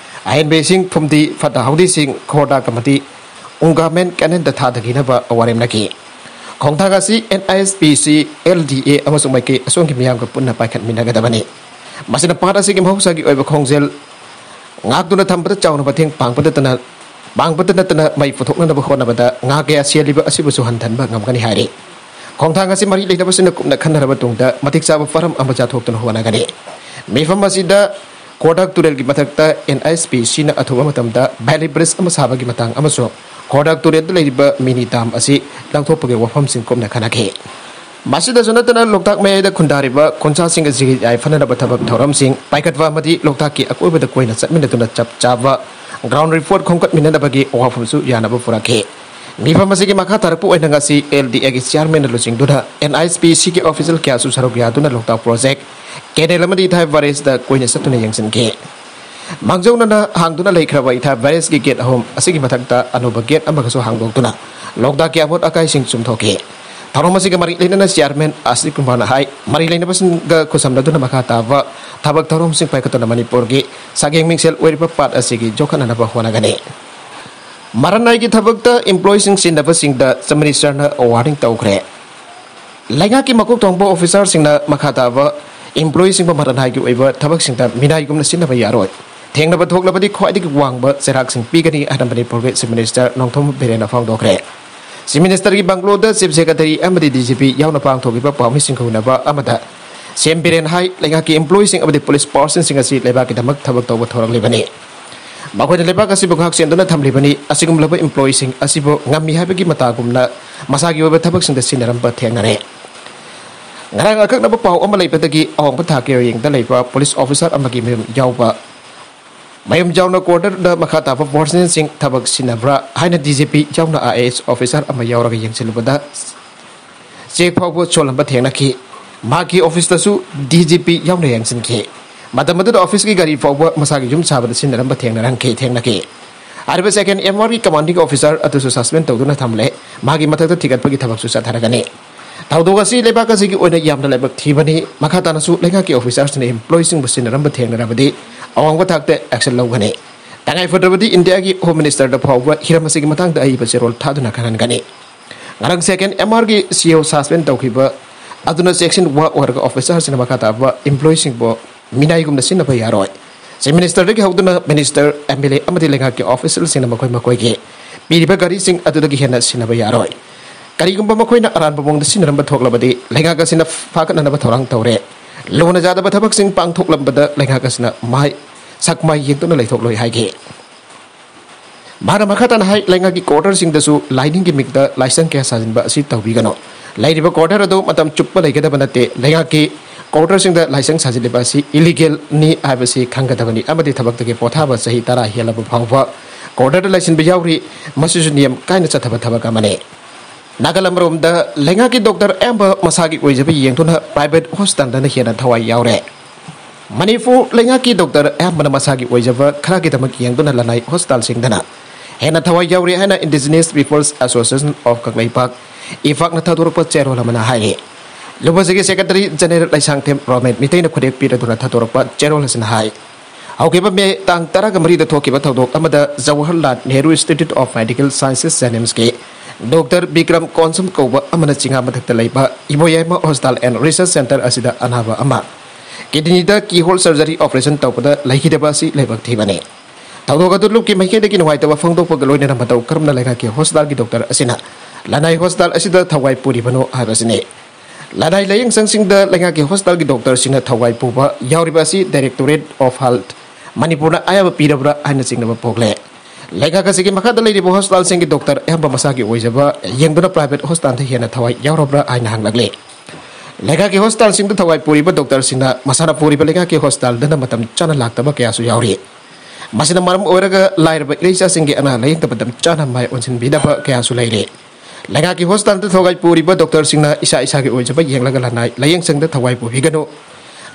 ꯑꯍꯦꯟꯕ ꯏꯁꯤꯡ, ꯐꯨꯝꯗꯤ, ꯐꯠꯇ ꯍꯥꯎꯗꯤꯁꯤꯡ, ꯈꯣꯔꯗꯥꯛ ꯑꯃꯗꯤ ꯎꯪꯒꯥꯃꯦꯟ ꯀꯦꯅꯦꯜꯗ ꯊꯥꯗꯈꯤꯅꯕ ꯋꯥꯔꯦꯝꯅꯈꯤ꯫ ꯈꯣꯡꯊꯥꯡ ꯑꯁꯤ N H P C, L D A ꯑꯃꯁꯨꯡ ꯃꯥꯏꯀꯩ ꯑꯁꯣꯝꯒꯤ ꯃꯤꯌꯥꯝꯒ ꯄꯨꯟꯅ ꯄꯥꯏꯈꯠꯃꯤꯟꯅꯒꯗꯕꯅꯤ꯫ ꯃꯁꯤꯅ ꯄꯥꯠ ꯑꯁꯤꯒꯤ ꯃꯍꯧꯁꯥꯒꯤ ꯑꯣꯏꯕ ꯈꯣꯡꯖꯦꯜ ꯉꯥꯛꯇꯨꯅ ꯊꯝꯕꯗ ꯆꯥꯎꯅ ꯃꯇꯦꯡ ꯄꯥꯡꯕꯗ ꯅꯠꯇꯅ, ꯄꯥꯡꯕꯗ ꯅꯠꯇꯅ ꯃꯩ ꯄꯨꯊꯣꯛꯅꯅꯕ ꯍꯣꯠꯅꯕꯗ ꯉꯥ ꯀꯌꯥ ꯁꯤꯍꯜꯂꯤꯕ ꯑꯁꯤꯕꯨꯁꯨ ꯍꯟꯊꯍꯟꯕ ꯉꯝꯒꯅꯤ ꯍꯥꯏꯔꯤ꯫ ꯈꯣꯡꯊꯥꯡ ꯑꯁꯤ ꯃꯔꯤ ꯂꯩꯅꯕꯁꯤꯡꯅ ꯀꯨꯞꯅ ꯈꯟꯅꯔꯕ ꯇꯨꯡꯗ ꯃꯇꯤꯛ ꯆꯥꯕ ꯐꯔꯝ ꯑꯃ ꯆꯥꯊꯣꯛꯇꯨꯅ ꯍꯣꯠꯅꯒꯅꯤ꯫ ꯃꯤꯐꯝ ꯑꯁꯤꯗ ꯈꯣꯔꯗꯥꯛ ꯇꯨꯔꯦꯜꯒꯤ ꯃꯊꯛꯇ N H P Cꯅ ꯑꯊꯨꯕ ꯃꯇꯝꯗ valley bridge ꯑꯃ ꯁꯥꯕꯒꯤ ꯃꯇꯥꯡ ꯑꯃꯁꯨꯡ ꯈꯣꯔꯗꯥꯛ ꯇꯨꯔꯦꯜꯗ ꯂꯩꯔꯤꯕ mini dam ꯑꯁꯤ ꯂꯧꯊꯣꯛꯄꯒꯤ ꯋꯥꯐꯝꯁꯤꯡ ꯀꯨꯞꯅ ꯈꯟꯅꯈꯤ꯫ ꯃꯁꯤꯗꯁꯨ ꯅꯠꯇꯅ ꯂꯣꯛꯇꯥꯛ ꯃꯌꯥꯏꯗ ꯈꯨꯟꯗꯥꯔꯤꯕ ꯈꯣꯟꯁꯥꯁꯤꯡ ꯑꯁꯤꯒꯤ ꯌꯥꯏꯐꯅꯅꯕ ꯊꯕꯛ ꯊꯧꯔꯝꯁꯤꯡ ꯄꯥꯏꯈꯠꯄ ꯑꯃꯗꯤ ꯂꯣꯛꯇꯥꯛꯀꯤ ꯑꯀꯣꯏꯕꯗ ꯀꯣꯏꯅ ꯆꯠꯃꯤꯟꯅꯗꯨꯅ ꯆꯞ ꯆꯥꯕ ground report ꯈꯣꯝꯒꯠꯃꯤꯟꯅꯅꯕꯒꯤ ꯋꯥꯐꯝꯁꯨ ꯌꯥꯅꯕ ꯄꯨꯔꯛꯈꯤ꯫ ꯃꯤꯐꯝ ꯑꯁꯤꯒꯤ ꯃꯈꯥ ꯇꯥꯔꯛꯄ ꯑꯣꯏꯅ ꯉꯁꯤ L D Aꯒꯤ chairmanꯅ ꯂꯨꯆꯤꯡꯗꯨꯅ N H P Cꯒꯤ official ꯀꯌꯥꯁꯨ ꯁꯔꯨꯛ ꯌꯥꯗꯨꯅ ꯂꯣꯛꯇꯥꯛ project, canal ꯑꯃꯗꯤ ꯏꯊꯥꯏ barrageꯇ ꯀꯣꯏꯅ ꯆꯠꯇꯨꯅ ꯌꯦꯡꯁꯤꯟꯈꯤ꯫ ꯃꯥꯡꯖꯧꯅꯅ ꯍꯥꯡꯗꯨꯅ ꯂꯩꯈ꯭ꯔꯕ ꯏꯊꯥꯏ barrageꯀꯤ gate ꯑꯍꯨꯝ ꯑꯁꯤꯒꯤ ꯃꯊꯛꯇ ꯑꯅꯧꯕ gate ꯑꯃꯒꯁꯨ ꯍꯥꯡꯗꯣꯛꯇꯨꯅ ꯂꯣꯛꯇꯥꯛꯀꯤ ꯑꯃꯣꯠ ꯑꯀꯥꯏꯁꯤꯡ ꯆꯨꯝꯊꯣꯛꯈꯤ꯫ ꯊꯧꯔꯝ ꯑꯁꯤꯒ ꯃꯔꯤ ꯂꯩꯅꯅ chairman ꯑꯁꯅꯤ ꯀꯨꯃꯥꯔꯅ ꯍꯥꯏ, ꯃꯔꯤ ꯂꯩꯅꯕꯁꯤꯡꯒ ꯈꯨꯠꯁꯝꯅꯗꯨꯅ ꯃꯈꯥ ꯇꯥꯕ ꯊꯕꯛ ꯊꯧꯔꯝꯁꯤꯡ ꯄꯥꯏꯈꯠꯇꯨꯅ ꯃꯅꯤꯄꯨꯔꯒꯤ ꯁꯛꯍꯦꯟ ꯃꯤꯡꯁꯦꯜ ꯑꯣꯏꯔꯤꯕ ꯄꯥꯠ ꯑꯁꯤꯒꯤ ꯌꯣꯛꯈꯠꯅꯅꯕ ꯍꯣꯠꯅꯒꯅꯤ꯫ ꯃꯔꯥꯅꯥꯏꯒꯤ ꯊꯕꯛꯇ employeeꯁꯤꯡ ꯁꯤꯟꯅꯕꯁꯤꯡꯗ Chief Ministerꯅ warning ꯇꯧꯈ꯭ꯔꯦ꯫ ꯂꯩꯉꯥꯛꯀꯤ ꯃꯀꯣꯛ ꯊꯣꯡꯕ officerꯁꯤꯡꯅ ꯃꯈꯥ ꯇꯥꯕ employeeꯁꯤꯡꯕꯨ ꯃꯔꯥꯅꯥꯏꯒꯤ ꯑꯣꯏꯕ ꯊꯕꯛꯁꯤꯡꯗ ꯃꯤꯅꯥꯏꯒꯨꯝꯅ ꯁꯤꯟꯅꯕ ꯌꯥꯔꯣꯏ꯫ ꯊꯦꯡꯅꯕ ꯊꯣꯛꯂꯕꯗꯤ ꯈ꯭ꯋꯥꯏꯗꯒꯤ ꯋꯥꯡꯕ ꯆꯩꯔꯥꯛꯁꯤꯡ ꯄꯤꯒꯅꯤ ꯍꯥꯏꯅ ꯃꯅꯤꯄꯨꯔꯒꯤ Chief Minister Nongthombam ꯕꯤꯔꯦꯟꯅ ꯐꯣꯡꯗꯣꯛꯈ꯭ꯔꯦ꯫ Chief Ministerꯒꯤ bungalow ꯗ Chief Secretary ꯑꯃꯗꯤ D G P ꯌꯥꯎꯅ ꯄꯥꯡꯊꯣꯛꯈꯤꯕ ꯄꯥꯎꯃꯤ ꯁꯤꯡꯒꯧꯅꯕ ꯑꯃꯗ ꯁꯤ ꯑꯦꯝ ꯕꯤꯔꯦꯟ ꯍꯥꯏ, ꯂꯩꯉꯥꯛꯀꯤ employeeꯁꯤꯡ ꯑꯃꯗꯤ police personꯁꯤꯡ ꯑꯁꯤ ꯂꯩꯕꯥꯛꯀꯤꯗꯃꯛ ꯊꯕꯛ ꯇꯧꯕ ꯊꯣꯔꯛꯂꯤꯕꯅꯤ꯫ ꯃꯈꯣꯏꯅ ꯂꯩꯕꯥꯛ ꯑꯁꯤꯕꯨ ꯉꯥꯛ ꯁꯦꯟꯗꯨꯅ ꯊꯝꯂꯤꯕꯅꯤ꯫ ꯑꯁꯤꯒꯨꯝꯂꯕ employeeꯁꯤꯡ ꯑꯁꯤꯕꯨ ꯉꯝꯃꯤ ꯍꯥꯏꯕꯒꯤ ꯃꯇꯥꯒꯨꯝꯅ ꯃꯁꯥꯒꯤ ꯑꯣꯏꯕ ꯊꯕꯛꯁꯤꯡꯗ ꯁꯤꯖꯤꯟꯅꯔꯝꯕ ꯊꯦꯡꯅꯔꯦ꯫ ꯉꯔꯥꯡ ꯑꯀꯛꯅꯕ ꯄꯥꯎ ꯑꯃ ꯂꯩꯕꯗꯒꯤ ꯑꯋꯥꯡꯕ ꯊꯥꯛꯀꯤ ꯌꯦꯡꯗ ꯂꯩꯕ police officer ꯑꯃꯒꯤ ꯃꯌꯨꯝ ꯌꯥꯎꯕ ꯃꯌꯨꯝ ꯌꯥꯎꯅ quarter ꯗ ꯃꯈꯥ ꯇꯥꯕ personalꯁꯤꯡ ꯊꯕꯛ ꯁꯤꯟꯅꯕ꯭ꯔꯥ ꯍꯥꯏꯅ D G P ꯌꯥꯎꯅ I A S officer ꯑꯃ ꯌꯥꯎꯔꯒ ꯌꯦꯡꯁꯤꯜꯂꯨꯕꯗ check ꯐꯥꯎꯕ ꯁꯣꯜꯂꯝꯕ ꯊꯦꯡꯅꯈꯤ꯫ ꯃꯍꯥꯛꯀꯤ office ꯇꯁꯨ D G P ꯌꯥꯎꯅ ꯌꯦꯡꯁꯤꯟꯈꯤ꯫ ꯃꯇꯝ ꯑꯗꯨꯗ office ꯀꯤ ꯒꯥꯔꯤ ꯐꯥꯎꯕ ꯃꯁꯥꯒꯤ ꯌꯨꯝ ꯁꯥꯕꯗ ꯁꯤꯖꯤꯟꯅꯔꯝꯕ ꯊꯦꯡꯅꯔꯝꯈꯤ, ꯊꯦꯡꯅꯈꯤ꯫ ꯍꯥꯏꯔꯤꯕ Second M R ꯒꯤ commanding officer ꯑꯗꯨꯁꯨ suspend ꯇꯧꯗꯨꯅ ꯊꯝꯂꯦ꯫ ꯃꯥꯒꯤ ꯃꯊꯛꯇ ꯊꯤꯒꯠꯄꯒꯤ ꯊꯕꯛꯁꯨ ꯆꯠꯊꯔꯒꯅꯤ꯫ ꯊꯧꯗꯣꯛ ꯑꯁꯤ ꯂꯩꯕꯥꯛ ꯑꯁꯤꯒꯤ ꯑꯣꯏꯅ ꯌꯥꯝꯅ ꯂꯥꯏꯕꯛ ꯊꯤꯕꯅꯤ꯫ ꯃꯈꯥ ꯇꯥꯅꯁꯨ ꯂꯩꯉꯥꯛꯀꯤ officerꯁꯤꯡꯅ employeeꯁꯤꯡꯕꯨ ꯁꯤꯖꯤꯟꯅꯔꯝꯕ ꯊꯦꯡꯅꯔꯕꯗꯤ ꯑꯋꯥꯡꯕ ꯊꯥꯛꯇ action ꯂꯧꯒꯅꯤ꯫ ꯇꯉꯥꯏ ꯐꯗ꯭ꯔꯕꯗꯤ ꯏꯟꯗꯤꯌꯥꯒꯤ Home Ministerꯗ ꯐꯥꯎꯕ ꯍꯤꯔꯝ ꯑꯁꯤꯒꯤ ꯃꯇꯥꯡꯗ ꯑꯏꯕ ꯆꯦꯔꯣꯜ ꯊꯥꯗꯨꯅ ꯈꯪꯍꯟꯒꯅꯤ꯫ ꯉꯔꯥꯡ Second M R ꯒꯤ C E O suspend ꯇꯧꯈꯤꯕ ꯑꯗꯨꯅ ꯆꯦꯛꯁꯤꯟ ꯋꯥ ꯑꯣꯏꯔꯒ officerꯁꯤꯡꯅ ꯃꯈꯥ ꯇꯥꯕ employeeꯁꯤꯡꯕꯨ ꯃꯤꯅꯥꯏꯒꯨꯝꯅ ꯁꯤꯖꯤꯟꯅꯕ ꯌꯥꯔꯣꯏ꯫ Chief Ministerꯗꯒꯤ ꯍꯧꯗꯨꯅ minister, M L A ꯑꯃꯗꯤ ꯂꯩꯉꯥꯛꯀꯤ officialꯁꯤꯡꯅ ꯃꯈꯣꯏ ꯃꯈꯣꯏꯒꯤ ꯄꯤꯔꯤꯕ ꯒꯥꯔꯤꯁꯤꯡ ꯑꯗꯨꯗꯒꯤ ꯍꯦꯟꯅ ꯁꯤꯖꯤꯟꯅꯕ ꯌꯥꯔꯣꯏ꯫ ꯀꯔꯤꯒꯨꯝꯕ ꯃꯈꯣꯏꯅ ꯑꯔꯥꯟꯕ ꯃꯑꯣꯡꯗ ꯁꯤꯖꯤꯟꯅꯔꯝꯕ ꯊꯣꯛꯂꯕꯗꯤ ꯂꯩꯉꯥꯛ ꯑꯁꯤꯅ ꯐꯥꯒꯠꯅꯅꯕ ꯊꯧꯔꯥꯡ ꯇꯧꯔꯦ꯫ ꯂꯨꯅ ꯌꯥꯗꯕ ꯊꯕꯛꯁꯤꯡ ꯄꯥꯡꯊꯣꯛꯂꯝꯕꯗ ꯂꯩꯉꯥꯛ ꯑꯁꯤꯅ ꯃꯥꯏ ꯁꯛꯃꯥꯏ ꯌꯦꯡꯗꯨꯅ ꯂꯩꯊꯣꯛꯂꯣꯏ ꯍꯥꯏꯈꯤ꯫ ꯃꯥꯅ ꯃꯈꯥ ꯇꯥꯅ ꯍꯥꯏ, ꯂꯩꯉꯥꯛꯀꯤ quarterꯁꯤꯡꯗꯁꯨ ꯂꯥꯏꯅꯤꯡꯒꯤ ꯃꯤꯡꯗ ꯂꯥꯏꯁꯪ ꯀꯌꯥ ꯁꯥꯖꯤꯟꯕ ꯑꯁꯤ ꯇꯧꯕꯤꯒꯅꯨ꯫ ꯂꯩꯔꯤꯕ quarter ꯑꯗꯨ ꯃꯇꯝ ꯆꯨꯞꯄ ꯂꯩꯒꯗꯕ ꯅꯠꯇꯦ꯫ ꯂꯩꯉꯥꯛꯀꯤ quarterꯁꯤꯡꯗ ꯂꯥꯏꯁꯪ ꯁꯥꯖꯤꯜꯂꯤꯕ ꯑꯁꯤ illegalꯅꯤ ꯍꯥꯏꯕꯁꯤ ꯈꯪꯒꯗꯕꯅꯤ ꯑꯃꯗꯤ ꯊꯕꯛꯇꯒꯤ ꯄꯣꯊꯥꯕ ꯆꯍꯤ ꯇꯔꯥ ꯍꯦꯜꯂꯕ ꯐꯥꯎꯕ quarterꯗ ꯂꯩꯁꯤꯟꯕ ꯌꯥꯎꯔꯤ꯫ ꯃꯁꯤꯁꯨ ꯅꯤꯌꯝ ꯀꯥꯏꯅ ꯆꯠꯊꯕ ꯊꯕꯛ ꯑꯃꯅꯤ꯫ ꯅꯥꯒꯥꯂꯝ ꯔꯣꯝꯗ ꯂꯩꯉꯥꯛꯀꯤ doctor ꯑꯌꯥꯝꯕ ꯃꯁꯥꯒꯤ ꯑꯣꯏꯖꯕ ꯌꯦꯡꯗꯨꯅ private hospitalꯗꯅ ꯍꯦꯟꯅ ꯊꯋꯥꯏ ꯌꯥꯎꯔꯦ꯫ ꯃꯅꯤꯄꯨꯔ ꯂꯩꯉꯥꯛꯀꯤ doctor ꯑꯌꯥꯝꯕꯅ ꯃꯁꯥꯒꯤ ꯑꯣꯏꯖꯕ ꯈꯔꯒꯤꯗꯃꯛ ꯌꯦꯡꯗꯨꯅ ꯂꯅꯥꯏ hospitalꯁꯤꯡꯗꯅ ꯍꯦꯟꯅ ꯊꯋꯥꯏ ꯌꯥꯎꯔꯤ ꯍꯥꯏꯅ Indigenous Peoples Association of Kangleipak, ꯏꯐꯥꯛꯅ ꯊꯥꯗꯣꯔꯛꯄ ꯆꯦꯔꯣꯜ ꯑꯃꯅ ꯍꯥꯏꯔꯤ꯫ ꯂꯨꯕꯁꯤꯒꯤ Secretary General ꯂꯩꯁꯥꯡꯊꯦꯝ ꯔꯣꯃꯦꯟ ꯃꯤꯇꯩꯅ ꯈꯨꯗꯦꯛ ꯄꯤꯔꯗꯨꯅ ꯊꯥꯗꯣꯔꯛꯄ ꯆꯦꯔꯣꯜ ꯑꯁꯤꯅ ꯍꯥꯏ, ꯍꯧꯈꯤꯕ ꯃꯦ ꯇꯥꯡ ꯇꯔꯥꯒ ꯃꯔꯤꯗ ꯊꯣꯛꯈꯤꯕ ꯊꯧꯗꯣꯛ ꯑꯃꯗ Jawaharlal Nehru Institute of Medical Sciences, JNIMSꯀꯤ doctor Bikram Konsam ꯀꯧꯕ ꯑꯃꯅ ꯆꯤꯡꯉꯥ ꯃꯊꯛꯇ ꯂꯩꯕ ꯏꯕꯣꯌꯥꯏꯃ Hospital and Research Centre ꯑꯁꯤꯗ ꯑꯅꯥꯕ ꯑꯃ ꯀꯤꯗꯅꯤꯗ ꯀꯤꯍꯣꯜ ꯁꯔꯖꯔꯤ ꯑꯣꯄꯔꯦꯁꯟ ꯇꯧꯕꯗ ꯂꯩꯈꯤꯗꯕ ꯑꯁꯤ ꯂꯥꯏꯕꯛ ꯊꯤꯕꯅꯤ꯫ ꯊꯧꯗꯣꯛ ꯑꯗꯨ ꯂꯨꯞꯀꯤ ꯃꯥꯏꯀꯩꯗꯒꯤ ꯅꯨꯡꯉꯥꯏꯇꯕ ꯐꯣꯡꯗꯣꯛꯄꯒ ꯂꯣꯏꯅꯅ ꯃꯇꯧ ꯀꯔꯝꯅ ꯂꯩꯉꯥꯛꯀꯤ ꯍꯣꯁꯄꯤꯇꯥꯜꯒꯤ ꯗꯣꯛꯇꯔ ꯑꯁꯤꯅ ꯂꯅꯥꯏ ꯍꯣꯁꯄꯤꯇꯥꯜ ꯑꯁꯤꯗ ꯊꯋꯥꯏ ꯄꯨꯔꯤꯕꯅꯣ ꯍꯥꯏꯕꯁꯤꯅꯤ꯫ ꯂꯅꯥꯏ ꯂꯥꯏꯌꯦꯡꯁꯪꯁꯤꯡꯗ ꯂꯩꯉꯥꯛꯀꯤ ꯍꯣꯁꯄꯤꯇꯥꯜꯒꯤ ꯗꯣꯛꯇꯔꯁꯤꯡꯅ ꯊꯋꯥꯏ ꯄꯨꯕ ꯌꯥꯎꯔꯤꯕ ꯑꯁꯤ Directorate of Health ꯃꯅꯤꯄꯨꯔꯅ ꯑꯌꯥꯕ ꯄꯤꯔꯕ꯭ꯔꯥ ꯍꯥꯏꯅ ꯆꯤꯡꯅꯕ ꯄꯣꯛꯂꯦ꯫ ꯂꯩꯉꯥꯛ ꯑꯁꯤꯒꯤ ꯃꯈꯥꯗ ꯂꯩꯔꯤꯕ ꯍꯣꯁꯄꯤꯇꯥꯜꯁꯤꯡꯒꯤ ꯗꯣꯛꯇꯔ ꯑꯌꯥꯝꯕ ꯃꯁꯥꯒꯤ ꯑꯣꯏꯖꯕ ꯌꯦꯡꯗꯨꯅ ꯄ꯭ꯔꯥꯏꯚꯦꯠ ꯍꯣꯁꯄꯤꯇꯥꯜꯗ ꯍꯦꯟꯅ ꯊꯋꯥꯏ ꯌꯥꯎꯔꯕ꯭ꯔꯥ ꯍꯥꯏꯅ ꯍꯪꯂꯛꯂꯤ꯫ ꯂꯩꯉꯥꯛꯀꯤ ꯍꯣꯁꯄꯤꯇꯥꯜꯁꯤꯡꯗ ꯊꯋꯥꯏ ꯄꯨꯔꯤꯕ ꯗꯣꯛꯇꯔꯁꯤꯡꯅ ꯃꯁꯥꯅ ꯄꯨꯔꯤꯕ ꯂꯩꯉꯥꯛꯀꯤ ꯍꯣꯁꯄꯤꯇꯥꯜꯗꯅ ꯃꯇꯝ ꯆꯥꯅ ꯂꯥꯛꯇꯕ ꯀꯌꯥꯁꯨ ꯌꯥꯎꯔꯤ꯫ ꯃꯁꯤꯅ ꯃꯔꯝ ꯑꯣꯏꯔꯒ ꯂꯥꯏꯔꯕ ꯏꯔꯩꯆꯥꯁꯤꯡꯒꯤ ꯑꯅꯥ ꯂꯥꯌꯦꯡꯗ ꯃꯇꯝ ꯆꯥꯅ ꯃꯥꯏ ꯑꯣꯟꯁꯤꯟꯕꯤꯗꯕ ꯀꯌꯥꯁꯨ ꯂꯩꯔꯤ꯫ ꯂꯩꯉꯥꯛꯀꯤ ꯍꯣꯁꯄꯤꯇꯥꯜꯗ ꯊꯋꯥꯏ ꯄꯨꯔꯤꯕ ꯗꯣꯛꯇꯔꯁꯤꯡꯅ ꯏꯁꯥ ꯏꯁꯥꯒꯤ ꯑꯣꯏꯖꯕ ꯌꯦꯡꯂꯒ ꯂꯅꯥꯏ ꯂꯥꯌꯦꯡꯁꯪꯗ ꯊꯋꯥꯏ ꯄꯨꯕꯤꯒꯅꯨ꯫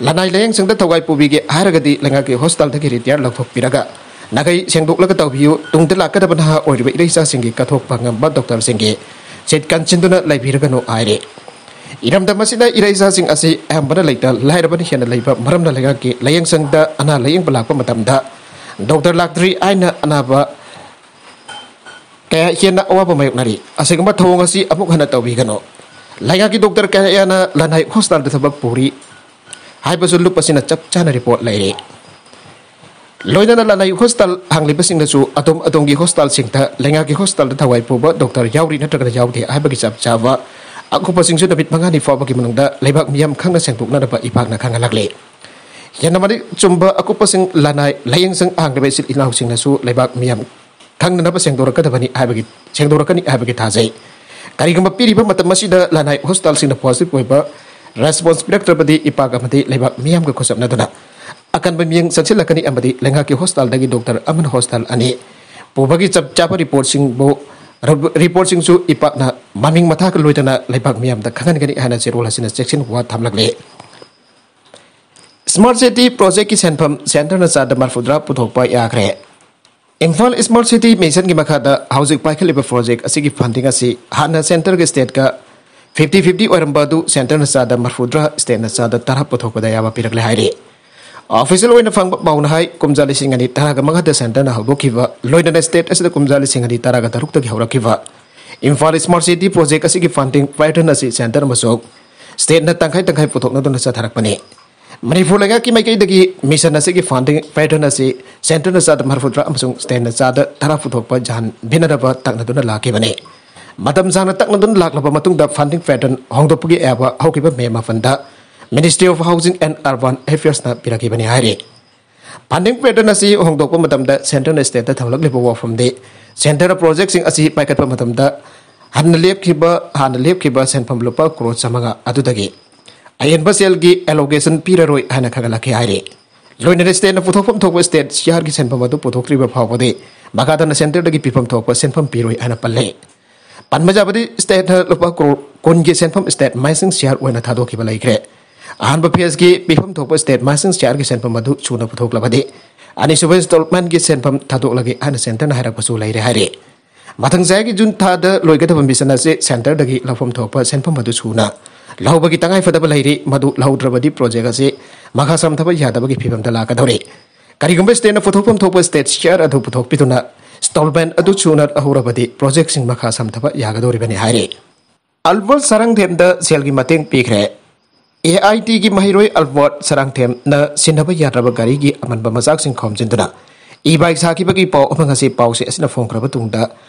ꯂꯅꯥꯏ ꯂꯥꯌꯦꯡꯁꯪꯗ ꯊꯋꯥꯏ ꯄꯨꯕꯤꯒꯦ ꯍꯥꯏꯔꯒꯗꯤ ꯂꯩꯉꯥꯛꯀꯤ ꯍꯣꯁꯄꯤꯇꯥꯜꯗꯒꯤ ꯔꯤꯇꯥꯌꯔ ꯂꯧꯊꯣꯛꯄꯤꯔꯒ ꯅꯥꯈꯩ ꯁꯦꯡꯗꯣꯛꯂꯒ ꯇꯧꯕꯤꯌꯨ꯫ ꯇꯨꯡꯗ ꯂꯥꯛꯀꯗꯕ ꯅꯍꯥ ꯑꯣꯏꯔꯤꯕ ꯏꯔꯩꯆꯥꯁꯤꯡꯒꯤ ꯀꯠꯊꯣꯛꯄ ꯉꯝꯕ ꯗꯣꯛꯇꯔꯁꯤꯡꯒꯤ ꯁꯤꯠ ꯀꯟꯁꯤꯟꯗꯨꯅ ꯂꯩꯕꯤꯔꯒꯅꯨ ꯍꯥꯏꯔꯤ꯫ ꯏꯔꯝꯗꯝ ꯑꯁꯤꯗ ꯏꯔꯩꯆꯥꯁꯤꯡ ꯑꯁꯤ ꯑꯌꯥꯝꯕꯅ ꯂꯩꯇ ꯂꯥꯏꯔꯕꯅ ꯍꯦꯟꯅ ꯂꯩꯕ ꯃꯔꯝꯅ ꯂꯩꯉꯥꯛꯀꯤ ꯂꯥꯌꯦꯡꯁꯪꯗ ꯑꯅꯥ ꯂꯥꯌꯦꯡꯕ ꯂꯥꯛꯄ ꯃꯇꯝꯗ ꯗꯣꯛꯇꯔ ꯂꯥꯛꯇ꯭ꯔꯤ ꯍꯥꯏꯅ ꯑꯅꯥꯕ ꯀꯌꯥ ꯍꯦꯟꯅ ꯑꯋꯥꯕ ꯃꯥꯌꯣꯛꯅꯔꯤ꯫ ꯑꯁꯤꯒꯨꯝꯕ ꯊꯧꯑꯣꯡ ꯑꯁꯤ ꯑꯃꯨꯛ ꯍꯟꯅ ꯇꯧꯕꯤꯒꯅꯨ꯫ ꯂꯩꯉꯥꯛꯀꯤ ꯗꯣꯛꯇꯔ ꯀꯌꯥꯅ ꯂꯅꯥꯏ ꯍꯣꯁꯄꯤꯇꯥꯜꯗ ꯊꯕꯛ ꯄꯨꯔꯤ ꯍꯥꯏꯕꯁꯨ ꯂꯨꯞ ꯑꯁꯤꯅ ꯆꯞ ꯆꯥꯅ ꯔꯤꯄꯣꯔꯠ ꯂꯩꯔꯦ꯫ ꯂꯣꯏꯅꯅ ꯂꯅꯥꯏ ꯍꯣꯁꯄꯤꯇꯥꯜ ꯍꯥꯡꯂꯤꯕꯁꯤꯡꯅꯁꯨ ꯑꯗꯣꯝ ꯑꯗꯣꯝꯒꯤ ꯍꯣꯁꯄꯤꯇꯥꯜꯁꯤꯡꯗ ꯂꯩꯉꯥꯛꯀꯤ ꯍꯣꯁꯄꯤꯇꯥꯜꯗ ꯊꯋꯥꯏ ꯄꯨꯕ ꯗꯣꯛꯇꯔ ꯌꯥꯎꯔꯤ ꯅꯠꯇ꯭ꯔꯒꯅ ꯌꯥꯎꯗꯦ ꯍꯥꯏꯕꯒꯤ ꯆꯞ ꯆꯥꯕ ꯑꯀꯨꯞꯄꯁꯤꯡꯁꯨ ꯅꯨꯃꯤꯠ ꯃꯉꯥꯅꯤ ꯐꯥꯎꯕꯒꯤ ꯃꯅꯨꯡꯗ ꯂꯩꯕꯥꯛ ꯃꯤꯌꯥꯝ ꯈꯪꯅ ꯁꯦꯡꯗꯣꯛꯅꯅꯕ ꯏꯄꯥꯛꯅ ꯈꯪꯍꯜꯂꯛꯂꯤ꯫ ꯍꯦꯟꯅ ꯃꯔꯤꯛ ꯆꯨꯝꯕ ꯑꯀꯨꯞꯄꯁꯤꯡ ꯂꯅꯥꯏ ꯂꯥꯌꯦꯡꯁꯪ ꯍꯥꯡꯂꯤꯕ ꯏꯆꯤꯜ ꯏꯅꯥꯎꯁꯤꯡꯅꯁꯨ ꯂꯩꯕꯥꯛ ꯃꯤꯌꯥꯝ ꯈꯪꯅꯅꯕ ꯁꯦꯡꯗꯣꯔꯛꯀꯗꯕꯅꯤ ꯍꯥꯏꯕꯒꯤ, ꯁꯦꯡꯗꯣꯔꯛꯀꯅꯤ ꯍꯥꯏꯕꯒꯤ ꯊꯥꯖꯩ꯫ ꯀꯔꯤꯒꯨꯝꯕ ꯄꯤꯔꯤꯕ ꯃꯇꯝ ꯑꯁꯤꯗ ꯂꯅꯥꯏ ꯍꯣꯁꯄꯤꯇꯥꯜꯁꯤꯡꯅ ꯄꯣꯖꯤꯇꯤꯚ ꯑꯣꯏꯕ ꯔꯦꯁꯄꯣꯟꯁ ꯄꯤꯔꯛꯇ꯭ꯔꯕꯗꯤ ꯏꯄꯥꯛ ꯑꯃꯗꯤ ꯂꯩꯕꯥꯛ ꯃꯤꯌꯥꯝꯒ ꯈꯨꯠꯁꯝꯅꯗꯨꯅ ꯑꯀꯟꯕ ꯃꯤꯠꯌꯦꯡ ꯆꯪꯁꯤꯜꯂꯛꯀꯅꯤ ꯑꯃꯗꯤ ꯂꯩꯉꯥꯛꯀꯤ ꯍꯣꯁꯄꯤꯇꯥꯜꯗꯒꯤ ꯗꯣꯛꯇꯔ ꯑꯃꯅ ꯍꯣꯁꯄꯤꯇꯥꯜ ꯑꯅꯤ ꯄꯨꯕꯒꯤ ꯆꯞ ꯆꯥꯕ ꯔꯤꯄꯣꯔꯠꯁꯤꯡꯕꯨ, ꯔꯤꯄꯣꯔꯠꯁꯤꯡꯁꯨ ꯏꯄꯥꯛꯅ ꯃꯃꯤꯡ ꯃꯊꯥꯒ ꯂꯣꯏꯅꯅ ꯂꯩꯕꯥꯛ ꯃꯤꯌꯥꯝꯗ ꯈꯪꯍꯟꯒꯅꯤ ꯍꯥꯏꯅ ꯆꯦꯔꯣꯜ ꯑꯁꯤꯅ ꯆꯦꯛꯁꯤꯟ ꯋꯥ ꯊꯝꯂꯛꯂꯤ꯫ ꯁ꯭ꯃꯥꯔꯠ ꯁꯤꯇꯤ ꯄ꯭ꯔꯣꯖꯦꯛꯀꯤ ꯁꯦꯟꯐꯝ ꯁꯦꯟꯇꯔꯅ ꯆꯥꯗ ꯃꯔꯐꯨꯇꯔꯥ ꯄꯨꯊꯣꯛꯄ ꯌꯥꯈ꯭ꯔꯦ꯫ ꯏꯝꯐꯥꯜ ꯁ꯭ꯃꯥꯔꯠ ꯁꯤꯇꯤ ꯃꯤꯁꯟꯒꯤ ꯃꯈꯥꯗ ꯍꯧꯖꯤꯛ ꯄꯥꯏꯈꯠꯂꯤꯕ ꯄ꯭ꯔꯣꯖꯦꯛ ꯑꯁꯤꯒꯤ ꯐꯟꯗꯤꯡ ꯑꯁꯤ ꯍꯥꯟꯅ ꯁꯦꯟꯇꯔꯒ ꯁ꯭ꯇꯦꯠꯀ ꯐꯤꯐꯇꯤ ꯐꯤꯐꯇꯤ ꯑꯣꯏꯔꯝꯕ ꯑꯗꯨ ꯁꯦꯟꯇꯔꯅ ꯆꯥꯗ ꯃꯔꯐꯨꯇꯔꯥ, ꯁ꯭ꯇꯦꯠꯅ ꯆꯥꯗ ꯇꯔꯥ ꯄꯨꯊꯣꯛꯄꯗ ꯑꯌꯥꯕ ꯄꯤꯔꯛꯂꯦ ꯍꯥꯏꯔꯤ꯫ ꯑꯣꯐꯤꯁꯤꯌꯦꯜ ꯑꯣꯏꯅ ꯐꯪꯕ ꯄꯥꯎꯅ ꯍꯥꯏ, ꯀꯨꯝꯖꯥ ꯂꯤꯁꯤꯡ ꯑꯅꯤ ꯇꯔꯥꯒ ꯃꯉꯥꯗ ꯁꯦꯟꯇꯔꯅ ꯍꯧꯗꯣꯛꯈꯤꯕ, ꯂꯣꯏꯅꯅ ꯁ꯭ꯇꯦꯠ ꯑꯁꯤꯗ ꯀꯨꯝꯖꯥ ꯂꯤꯁꯤꯡ ꯑꯅꯤ ꯇꯔꯥꯒ ꯇꯔꯨꯛꯇꯒꯤ ꯍꯧꯔꯛꯈꯤꯕ ꯏꯝꯐꯥꯜ ꯁ꯭ꯃꯥꯔꯠ ꯁꯤꯇꯤ ꯄ꯭ꯔꯣꯖꯦꯛ ꯑꯁꯤꯒꯤ ꯐꯟꯗꯤꯡ ꯄꯦꯇꯔꯟ ꯑꯁꯤ ꯁꯦꯟꯇꯔ ꯑꯃꯁꯨꯡ ꯁ꯭ꯇꯦꯠꯅ ꯇꯪꯈꯥꯏ ꯇꯪꯈꯥꯏ ꯄꯨꯊꯣꯛꯅꯗꯨꯅ ꯆꯠꯊꯔꯛꯄꯅꯤ꯫ ꯃꯅꯤꯄꯨꯔ ꯂꯩꯉꯥꯛꯀꯤ ꯃꯥꯏꯀꯩꯗꯒꯤ ꯃꯤꯁꯟ ꯑꯁꯤꯒꯤ ꯐꯟꯗꯤꯡ ꯄꯦꯇꯔꯟ ꯑꯁꯤ ꯁꯦꯟꯇꯔꯅ ꯆꯥꯗ ꯃꯔꯤꯐꯨꯇꯔꯥ ꯑꯃꯁꯨꯡ ꯁ꯭ꯇꯦꯠꯅ ꯆꯥꯗ ꯇꯔꯥ ꯄꯨꯊꯣꯛꯄ ꯖꯥꯟ ꯕꯤꯅꯔꯕ ꯇꯛꯅꯗꯨꯅ ꯂꯥꯛꯈꯤꯕꯅꯤ꯫ ꯃꯇꯝ ꯁꯥꯡꯅ ꯇꯛꯅꯗꯨꯅ ꯂꯥꯛꯂꯕ ꯃꯇꯨꯡꯗ ꯐꯟꯗꯤꯡ ꯄꯦꯇꯔꯟ ꯍꯣꯡꯗꯣꯛꯄꯒꯤ ꯑꯌꯥꯕ ꯍꯧꯈꯤꯕ ꯃꯦ ꯃꯥꯄꯟꯗ Ministry of Housing and Urban Affairsꯅ ꯄꯤꯔꯛꯈꯤꯕꯅꯤ ꯍꯥꯏꯔꯤ꯫ ꯐꯟꯗꯤꯡ ꯄꯦꯇꯔꯟ ꯑꯁꯤ ꯍꯣꯡꯗꯣꯛꯄ ꯃꯇꯝꯗ ꯁꯦꯟꯇꯔꯅ ꯁ꯭ꯇꯦꯠꯇ ꯊꯝꯂꯛꯂꯤꯕ ꯋꯥꯐꯝꯗꯤ ꯁꯦꯟꯇꯔꯅ ꯄ꯭ꯔꯣꯖꯦꯛꯁꯤꯡ ꯑꯁꯤ ꯄꯥꯏꯈꯠꯄ ꯃꯇꯝꯗ ꯍꯥꯟꯅ ꯂꯦꯞꯈꯤꯕ ꯍꯥꯟꯅ ꯂꯦꯞꯈꯤꯕ ꯁꯦꯟꯐꯝ ꯂꯨꯄꯥ ꯀ꯭ꯔꯣꯔ ꯆꯥꯃꯉꯥ ꯑꯗꯨꯗꯒꯤ ꯑꯍꯦꯟꯕ ꯁꯦꯜꯒꯤ ꯑꯦꯂꯣꯀꯦꯁꯟ ꯄꯤꯔꯔꯣꯏ ꯍꯥꯏꯅ ꯈꯪꯍꯜꯂꯛꯈꯤ ꯍꯥꯏꯔꯤ꯫ ꯂꯣꯏꯅꯅ ꯁ꯭ꯇꯦꯠꯅ ꯄꯨꯊꯣꯛꯐꯝ ꯊꯣꯛꯄ ꯁ꯭ꯇꯦꯠ ꯁꯤꯌꯥꯔꯒꯤ ꯁꯦꯟꯐꯝ ꯑꯗꯨ ꯄꯨꯊꯣꯛꯇ꯭ꯔꯤꯕ ꯐꯥꯎꯕꯗꯤ ꯃꯈꯥ ꯇꯥꯅ ꯁꯦꯟꯇꯔꯗꯒꯤ ꯄꯤꯐꯝ ꯊꯣꯛꯄ ꯁꯦꯟꯐꯝ ꯄꯤꯔꯣꯏ ꯍꯥꯏꯅ ꯄꯜꯂꯦ꯫ ꯄꯟꯕ ꯌꯥꯕꯗꯤ ꯁ꯭ꯇꯦꯠꯅ ꯂꯨꯄꯥ ꯀ꯭ꯔꯣꯔ ꯀꯨꯟꯒꯤ ꯁꯦꯟꯐꯝ ꯁ꯭ꯇꯦꯠ ꯃꯥꯏꯁꯤꯡ ꯁꯤꯌꯥꯔ ꯑꯣꯏꯅ ꯊꯥꯗꯣꯛꯈꯤꯕ ꯂꯩꯈ꯭ꯔꯦ꯫ ꯑꯍꯥꯟꯕ ꯐꯦꯖꯀꯤ ꯄꯤꯐꯝ ꯊꯣꯛꯄ ꯁ꯭ꯇꯦꯠ ꯃꯥꯏꯁꯤꯡ ꯁꯤꯌꯥꯔꯒꯤ ꯁꯦꯟꯐꯝ ꯑꯗꯨ ꯁꯨꯅ ꯄꯨꯊꯣꯛꯂꯕꯗꯤ ꯑꯅꯤꯁꯨꯕ ꯏꯟꯁꯇꯣꯜꯃꯦꯟꯒꯤ ꯁꯦꯟꯐꯝ ꯊꯥꯗꯣꯛꯂꯒꯦ ꯍꯥꯏꯅ ꯁꯦꯟꯇꯔꯅ ꯍꯥꯏꯔꯛꯄꯁꯨ ꯂꯩꯔꯦ ꯍꯥꯏꯔꯤ꯫ ꯃꯊꯪ ꯆꯍꯤꯒꯤ ꯖꯨꯟ ꯊꯥꯗ ꯂꯣꯏꯒꯗꯕ ꯃꯤꯁꯟ ꯑꯁꯤ ꯁꯦꯟꯇꯔꯗꯒꯤ ꯂꯧꯐꯝ ꯊꯣꯛꯄ ꯁꯦꯟꯐꯝ ꯑꯗꯨ ꯁꯨꯅ ꯂꯧꯕꯒꯤ ꯇꯉꯥꯏꯐꯗꯕ ꯂꯩꯔꯤ꯫ ꯃꯗꯨ ꯂꯧꯗ꯭ꯔꯕꯗꯤ ꯄ꯭ꯔꯣꯖꯦꯛ ꯑꯁꯤ ꯃꯈꯥ ꯁꯝꯊꯕ ꯌꯥꯗꯕꯒꯤ ꯐꯤꯕꯝꯗ ꯂꯥꯛꯀꯗꯧꯔꯤ꯫ ꯀꯔꯤꯒꯨꯝꯕ ꯁ꯭ꯇꯦꯠꯅ ꯄꯨꯊꯣꯛꯐꯝ ꯊꯣꯛꯄ ꯁ꯭ꯇꯦꯠ ꯁꯤꯌꯥꯔ ꯑꯗꯨ ꯄꯨꯊꯣꯛꯄꯤꯗꯨꯅ ꯏꯟꯁꯇꯣꯜꯃꯦꯟ ꯑꯗꯨ ꯁꯨꯅ ꯂꯧꯍꯧꯔꯕꯗꯤ ꯄ꯭ꯔꯣꯖꯦꯛꯁꯤꯡ ꯃꯈꯥ ꯁꯝꯊꯕ ꯌꯥꯒꯗꯧꯔꯤꯕꯅꯤ ꯍꯥꯏꯔꯤ꯫ ꯑꯜꯕꯔꯠ ꯁꯔꯥꯡꯊꯦꯝꯗ ꯁꯦꯜꯒꯤ ꯃꯇꯦꯡ ꯄꯤꯈ꯭ꯔꯦ꯫ ꯑꯦ ꯑꯥꯏ ꯇꯤꯒꯤ ꯃꯍꯩꯔꯣꯏ ꯑꯜꯕꯔꯠ ꯁꯔꯥꯡꯊꯦꯝꯅ ꯁꯤꯟꯅꯕ ꯌꯥꯗ꯭ꯔꯕ ꯒꯥꯔꯤꯒꯤ ꯑꯃꯟꯕ ꯃꯆꯥꯛꯁꯤꯡ ꯈꯣꯝꯖꯤꯟꯗꯨꯅ ꯏ ꯕꯥꯏꯛ ꯁꯥꯈꯤꯕꯒꯤ ꯄꯥꯎ ꯑꯃ ꯉꯁꯤ ꯄꯥꯎꯆꯦ ꯑꯁꯤꯅ ꯐꯣꯡꯈ꯭ꯔꯕ ꯇꯨꯡꯗ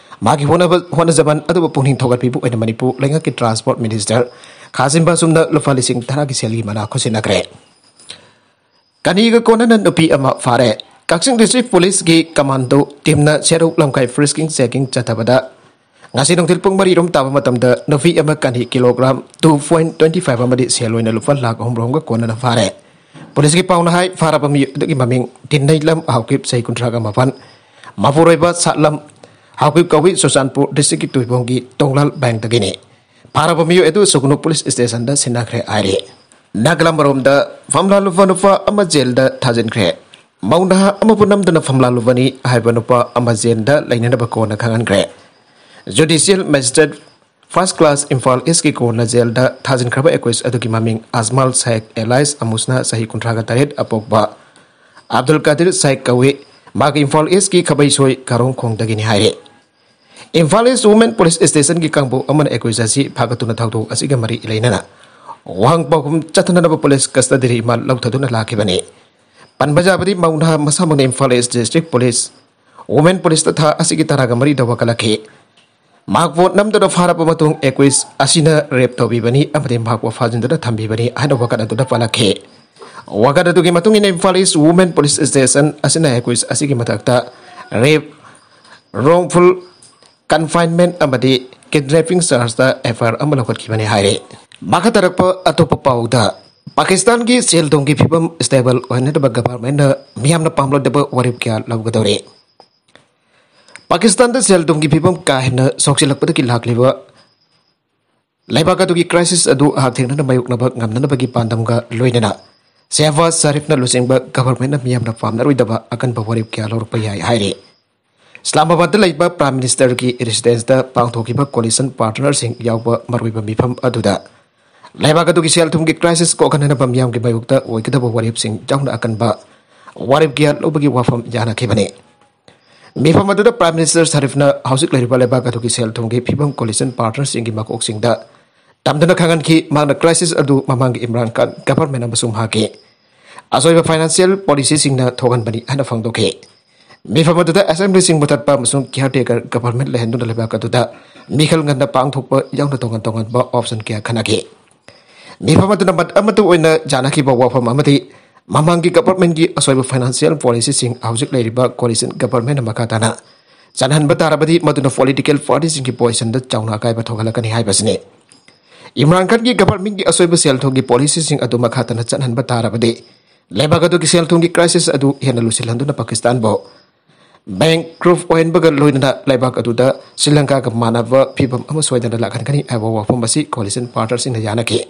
ꯃꯥꯒꯤ ꯍꯣꯠꯅꯕ ꯍꯣꯠꯅꯖꯃꯟ ꯑꯗꯨꯕꯨ ꯄꯨꯛꯅꯤꯡ ꯊꯧꯒꯠꯄꯤꯕ ꯑꯣꯏꯅ ꯃꯅꯤꯄꯨꯔ ꯂꯩꯉꯥꯛꯀꯤ ꯇ꯭ꯔꯥꯟꯁꯄꯣꯔꯠ ꯃꯤꯅꯤꯁꯇꯔ ꯈꯥꯖꯤꯟꯕ ꯑꯆꯨꯝꯅ ꯂꯨꯄꯥ ꯂꯤꯁꯤꯡ ꯇꯔꯥꯒꯤ ꯁꯦꯜꯒꯤ ꯃꯅꯥ ꯈꯨꯠꯁꯤꯟꯅꯈ꯭ꯔꯦ꯫ ꯀꯅꯤꯒ ꯀꯣꯟꯅꯅ ꯅꯨꯄꯤ ꯑꯃ ꯐꯥꯔꯦ꯫ ꯀꯛꯆꯤꯡ ꯗꯤꯁꯇ꯭ꯔꯤꯛ ꯄꯨꯂꯤꯁꯀꯤ ꯀꯃꯥꯟꯗꯣ ꯇꯤꯝꯅ ꯁꯦꯔꯧ ꯂꯝꯈꯥꯏ ꯐ꯭ꯔꯤꯁꯀꯤꯡ ꯆꯦꯀꯤꯡ ꯆꯠꯊꯕꯗ ꯉꯁꯤ ꯅꯨꯡꯊꯤꯜ ꯄꯨꯡ ꯃꯔꯤ ꯔꯣꯝ ꯇꯥꯕ ꯃꯇꯝꯗ ꯅꯨꯄꯤ ꯑꯃ ꯀꯅꯤ kilogram two point twenty five ꯑꯃꯗꯤ ꯁꯦꯜ ꯑꯣꯏꯅ ꯂꯨꯄꯥ ꯂꯥꯈ ꯑꯍꯨꯝ ꯔꯣꯝꯒ ꯀꯣꯟꯅꯅ ꯐꯥꯔꯦ꯫ ꯄꯨꯂꯤꯁꯀꯤ ꯄꯥꯎꯅ ꯍꯥꯏ, ꯐꯥꯔꯕ ꯃꯤꯑꯣꯏ ꯑꯗꯨꯒꯤ ꯃꯃꯤꯡ ꯇꯤꯟꯅꯩꯂꯝ ꯍꯥꯎꯀꯤꯞ, ꯆꯍꯤ ꯀꯨꯟꯊ꯭ꯔꯥꯒ ꯃꯥꯄꯟ, ꯃꯄꯨꯔꯣꯏꯕ ꯁꯥꯠꯂꯝ ꯍꯥꯎꯀꯤꯞ ꯀꯧꯏ, ꯆꯨꯔꯆꯥꯟꯄꯨꯔ ꯗꯤꯁꯇ꯭ꯔꯤꯛꯀꯤ ꯇꯨꯏꯕꯣꯡꯒꯤ ꯇꯣꯡꯂꯥꯜ ꯕꯦꯡꯗꯒꯤꯅꯤ꯫ ꯐꯥꯔꯕ ꯃꯤꯑꯣꯏ ꯑꯗꯨ ꯁꯨꯒꯅꯨ ꯄꯨꯂꯤꯁ ꯁ꯭ꯇꯦꯁꯟꯗ ꯁꯤꯟꯅꯈ꯭ꯔꯦ ꯍꯥꯏꯔꯤ꯫ ꯅꯥꯒꯥꯂꯥꯟꯗ ꯃꯔꯣꯝꯗ ꯐꯝꯂꯥ ꯂꯨꯕ ꯅꯨꯄꯥ ꯑꯃ ꯖꯦꯜꯗ ꯊꯥꯖꯤꯟꯈ꯭ꯔꯦ꯫ ꯃꯧ ꯅꯍꯥ ꯑꯃꯕꯨ ꯅꯝꯗꯨꯅ ꯐꯝꯂꯥ ꯂꯨꯕꯅꯤ ꯍꯥꯏꯕ ꯅꯨꯄꯥ ꯑꯃ ꯖꯦꯜꯗ ꯂꯩꯅꯅꯕ ꯀꯣꯟꯅ ꯈꯪꯍꯟꯈ꯭ꯔꯦ꯫ ꯖꯨꯗꯤꯁꯤꯌꯦꯜ ꯃꯦꯖꯤꯁꯇ꯭ꯔꯦꯠ ꯐꯥꯔꯁ ꯀ꯭ꯂꯥꯁ ꯏꯝꯐꯥꯜ ꯏꯁꯀꯤ ꯀꯣꯟꯅ ꯖꯦꯜꯗ ꯊꯥꯖꯤꯟꯈ꯭ꯔꯕ ꯑꯦꯀ꯭ꯌꯨꯁ ꯑꯗꯨꯒꯤ ꯃꯃꯤꯡ ꯑꯖꯃꯥꯜ ꯁꯥꯏꯈ ꯑꯦꯂꯥꯏꯁ ꯑꯃꯨꯁꯅꯥ, ꯆꯍꯤ ꯀꯨꯟꯊ꯭ꯔꯥꯒ ꯇꯔꯦꯠ, ꯑꯄꯣꯛꯄ ꯑꯕꯗꯨꯜ ꯀꯥꯗꯤꯔ ꯁꯥꯏꯈ ꯀꯧꯏ꯫ ꯃꯥꯒꯤ ꯏꯝꯐꯥꯜ ꯏꯁꯀꯤ ꯈꯕꯩꯁꯣꯏ ꯀꯥꯔꯣꯡꯈꯣꯡꯗꯒꯤꯅꯤ ꯍꯥꯏꯔꯤ꯫ ꯏꯝꯐꯥꯜ ꯏꯁ ꯋꯨꯃꯦꯟ ꯄꯨꯂꯤꯁ ꯁ꯭ꯇꯦꯁꯟꯒꯤ ꯀꯥꯡꯕꯨ ꯑꯃꯅ ꯑꯦꯀ꯭ꯌꯨꯁ ꯑꯁꯤ ꯐꯥꯒꯠꯇꯨꯅ ꯊꯧꯗꯣꯛ ꯑꯁꯤꯒ ꯃꯔꯤ ꯂꯩꯅꯅ ꯋꯥꯍꯪ ꯄꯥꯎꯈꯨꯝ ꯆꯠꯊꯅꯅꯕ ꯄꯨꯂꯤꯁ ꯀꯁꯇꯗꯤ ꯔꯤꯃꯥꯟ ꯂꯧꯊꯗꯨꯅ ꯂꯥꯛꯈꯤꯕꯅꯤ꯫ ꯄꯟꯕ ꯌꯥꯕꯗꯤ ꯃꯧ ꯅꯍꯥ ꯃꯁꯥꯃꯛꯅ ꯏꯝꯐꯥꯜ ꯏꯁ ꯗꯤꯁꯇ꯭ꯔꯤꯛ ꯄꯨꯂꯤꯁ ꯋꯨꯃꯦꯟ ꯄꯨꯂꯤꯁꯇ ꯊꯥ ꯑꯁꯤꯒꯤ ꯇꯔꯥꯒ ꯃꯔꯤꯗ ꯋꯥꯀꯠꯂꯛꯈꯤ꯫ ꯃꯍꯥꯛꯄꯨ ꯅꯝꯗꯨꯅ ꯐꯥꯔꯕ ꯃꯇꯨꯡ ꯑꯦꯀ꯭ꯌꯨꯁ ꯑꯁꯤꯅ ꯔꯦꯞ ꯇꯧꯕꯤꯕꯅꯤ ꯑꯃꯗꯤ ꯃꯍꯥꯛꯄꯨ ꯐꯥꯖꯤꯟꯗꯨꯅ ꯊꯝꯕꯤꯕꯅꯤ ꯍꯥꯏꯅ ꯋꯥꯀꯠ ꯑꯗꯨꯗ ꯄꯜꯂꯛꯈꯤ꯫ ꯋꯥꯀꯠ ꯑꯗꯨꯒꯤ ꯃꯇꯨꯡ ꯏꯟꯅ ꯏꯝꯐꯥꯜ ꯏꯁ ꯋꯨꯃꯦꯟ ꯄꯨꯂꯤꯁ ꯁ꯭ꯇꯦꯁꯟ ꯑꯁꯤꯅ ꯑꯦꯀ꯭ꯌꯨꯁ ꯑꯁꯤꯒꯤ ꯃꯊꯛꯇ ꯔꯦꯞ, ꯔꯣꯡꯐꯨꯜ ꯀꯟꯐꯥꯏꯟꯃꯦꯟ ꯑꯃꯗꯤ ꯀꯤꯗꯅꯦꯄꯤꯡ ꯆꯥꯔꯖꯇ ꯑꯦꯐ ꯑꯥꯏ ꯑꯥꯔ ꯑꯃ ꯂꯧꯈꯠꯈꯤꯕꯅꯤ ꯍꯥꯏꯔꯦ꯫ ꯃꯈꯥ ꯇꯥꯔꯛꯄ ꯑꯇꯣꯞꯄ ꯄꯥꯎꯗ, ꯄꯥꯀꯤꯁꯇꯥꯟꯒꯤ ꯁꯦꯜ ꯊꯨꯝꯒꯤ ꯐꯤꯕꯝ ꯁ꯭ꯇꯦꯕꯜ ꯑꯣꯏꯍꯟꯅꯕ ꯒꯚꯔꯟꯃꯦꯟꯠꯅ ꯃꯤꯌꯥꯝꯅ ꯄꯥꯝꯂꯗꯕ ꯋꯥꯔꯦꯞ ꯀꯌꯥ ꯂꯧꯒꯗꯧꯔꯤ꯫ ꯄꯥꯀꯤꯁꯇꯥꯟꯗ ꯁꯦꯜ ꯊꯨꯝꯒꯤ ꯐꯤꯕꯝ ꯀꯥ ꯍꯦꯟꯅ ꯁꯣꯛꯆꯤꯜꯂꯛꯄꯗꯒꯤ ꯂꯥꯛꯂꯤꯕ ꯂꯩꯕꯥꯛ ꯑꯗꯨꯒꯤ ꯀ꯭ꯔꯥꯏꯁꯤꯁ ꯑꯗꯨ ꯍꯛꯊꯦꯡꯅꯅ ꯃꯥꯌꯣꯛꯅꯕ ꯉꯝꯅꯅꯕꯒꯤ ꯄꯥꯟꯗꯝꯒ ꯂꯣꯏꯅꯅ ꯁꯦꯍꯕꯥꯖ ꯁꯔꯤꯐꯅ ꯂꯨꯆꯤꯡꯕ ꯒꯚꯔꯟꯃꯦꯟꯠꯅ ꯃꯤꯌꯥꯝꯅ ꯄꯥꯝꯅꯔꯣꯏꯗꯕ ꯑꯀꯟꯕ ꯋꯥꯔꯦꯞ ꯀꯌꯥ ꯂꯧꯔꯛꯄ ꯌꯥꯏ ꯍꯥꯏꯔꯤ꯫ ꯏꯁꯂꯥꯃꯥꯕꯥꯗꯇ ꯂꯩꯕ ꯄ꯭ꯔꯥꯏꯝ ꯃꯤꯅꯤꯁꯇꯔꯒꯤ ꯔꯦꯁꯤꯗꯦꯟꯁꯇ ꯄꯥꯡꯊꯣꯛꯈꯤꯕ ꯀꯣꯂꯤꯁꯟ ꯄꯥꯔꯠꯅꯔꯁꯤꯡ ꯌꯥꯎꯕ ꯃꯔꯨꯑꯣꯏꯕ ꯃꯤꯐꯝ ꯑꯗꯨꯗ ꯂꯩꯕꯥꯛ ꯑꯗꯨꯒꯤ ꯁꯦꯜ ꯊꯨꯝꯒꯤ ꯀ꯭ꯔꯥꯏꯁꯤꯁ ꯀꯣꯛꯍꯟꯅꯅꯕ ꯃꯤꯌꯥꯝꯒꯤ ꯃꯥꯌꯣꯛꯇ ꯑꯣꯏꯒꯗꯕ ꯋꯥꯔꯦꯞꯁꯤꯡ ꯌꯥꯎꯅ ꯑꯀꯟꯕ ꯋꯥꯔꯦꯞ ꯀꯌꯥ ꯂꯧꯕꯒꯤ ꯋꯥꯐꯝ ꯌꯥꯅꯈꯤꯕꯅꯤ꯫ ꯃꯤꯐꯝ ꯑꯗꯨꯗ ꯄ꯭ꯔꯥꯏꯝ ꯃꯤꯅꯤꯁꯇꯔ ꯁꯔꯤꯐꯅ ꯍꯧꯖꯤꯛ ꯂꯩꯔꯤꯕ ꯂꯩꯕꯥꯛ ꯑꯗꯨꯒꯤ ꯁꯦꯜ ꯊꯨꯝꯒꯤ ꯐꯤꯕꯝ ꯀꯣꯂꯤꯁꯟ ꯄꯥꯔꯠꯅꯔꯁꯤꯡꯒꯤ ꯃꯀꯣꯛꯁꯤꯡꯗ ꯇꯝꯗꯨꯅ ꯈꯪꯍꯟꯈꯤ꯫ ꯃꯍꯥꯛꯅ ꯀ꯭ꯔꯥꯏꯁꯤꯁ ꯑꯗꯨ ꯃꯃꯥꯡꯒꯤ ꯏꯝꯔꯥꯟ ꯈꯥꯟ ꯒꯚꯔꯟꯃꯦꯟꯠ ꯑꯃꯁꯨꯡ ꯃꯍꯥꯛꯀꯤ ꯑꯁꯣꯏꯕ ꯐꯥꯏꯅꯥꯟꯁꯤꯌꯦꯜ ꯄꯣꯂꯤꯁꯤꯁꯤꯡꯅ ꯊꯣꯛꯍꯟꯕꯅꯤ ꯍꯥꯏꯅ ꯐꯣꯡꯗꯣꯛꯈꯤ꯫ ꯃꯤꯐꯝ ꯑꯗꯨꯗ ꯑꯦꯁꯦꯝꯕ꯭ꯂꯤꯁꯤꯡ ꯃꯨꯊꯠꯄ ꯑꯃꯁꯨꯡ ꯀꯤꯌꯥꯔꯇꯦꯀꯔ ꯒꯚꯔꯟꯃꯦꯟꯠ ꯂꯩꯍꯟꯗꯨꯅ ꯂꯩꯕꯥꯛ ꯑꯗꯨꯗ ꯃꯤꯈꯜ ꯉꯟꯅ ꯄꯥꯡꯊꯣꯛꯄ ꯌꯥꯎꯅ ꯇꯣꯉꯥꯟ ꯇꯣꯉꯥꯟꯕ ꯑꯣꯞꯁꯟ ꯀꯌꯥ ꯈꯟꯅꯈꯤ꯫ ꯃꯤꯐꯝ ꯑꯗꯨꯅ ꯃꯠ ꯑꯃꯠꯇ ꯑꯣꯏꯅ ꯌꯥꯅꯈꯤꯕ ꯋꯥꯐꯝ ꯑꯃꯗꯤ ꯃꯃꯥꯡꯒꯤ ꯒꯚꯔꯟꯃꯦꯟꯠꯀꯤ ꯑꯁꯣꯏꯕ ꯐꯥꯏꯅꯥꯟꯁꯤꯌꯦꯜ ꯄꯣꯂꯤꯁꯤꯁꯤꯡ ꯍꯧꯖꯤꯛ ꯂꯩꯔꯤꯕ ꯀꯣꯂꯤꯁꯟ ꯒꯚꯔꯟꯃꯦꯟꯠꯅ ꯃꯈꯥ ꯇꯥꯅ ꯆꯠꯍꯟꯕ ꯇꯥꯔꯕꯗꯤ ꯃꯗꯨꯅ ꯄꯣꯂꯤꯇꯤꯀꯦꯜ ꯄꯥꯔꯇꯤꯁꯤꯡꯒꯤ ꯄꯣꯖꯤꯁꯟꯗ ꯆꯥꯎꯅ ꯑꯀꯥꯏꯕ ꯊꯣꯛꯍꯜꯂꯛꯀꯅꯤ ꯍꯥꯏꯕꯁꯤꯅꯤ꯫ ꯏꯝꯔꯥꯟ ꯈꯥꯟꯒꯤ ꯒꯚꯔꯟꯃꯦꯟꯠꯀꯤ ꯑꯁꯣꯏꯕ ꯁꯦꯜ ꯊꯨꯝꯒꯤ ꯄꯣꯂꯤꯁꯤꯁꯤꯡ ꯑꯗꯨ ꯃꯈꯥ ꯇꯥꯅ ꯆꯠꯍꯟꯕ ꯇꯥꯔꯕꯗꯤ ꯂꯩꯕꯥꯛ ꯑꯗꯨꯒꯤ ꯁꯦꯜ ꯊꯨꯝꯒꯤ ꯀ꯭ꯔꯥꯏꯁꯤꯁ ꯑꯗꯨ ꯍꯦꯟꯅ ꯂꯨꯁꯤꯜꯍꯟꯗꯨꯅ ꯄꯥꯀꯤꯁꯇꯥꯟꯕꯨ ꯕꯦꯡꯀ꯭ꯔꯞ ꯑꯣꯏꯍꯟꯕꯒ ꯂꯣꯏꯅꯅ ꯂꯩꯕꯥꯛ ꯑꯗꯨꯗ ꯁ꯭ꯔꯤꯂꯪꯀꯥꯒ ꯃꯥꯟꯅꯕ ꯐꯤꯕꯝ ꯑꯃ ꯁꯣꯏꯗꯅ ꯂꯥꯛꯍꯟꯒꯅꯤ ꯍꯥꯏꯕ ꯋꯥꯐꯝ ꯑꯁꯤ ꯀꯣꯂꯤꯁꯟ ꯄꯥꯔꯠꯅꯔꯁꯤꯡꯅ ꯌꯥꯅꯈꯤ꯫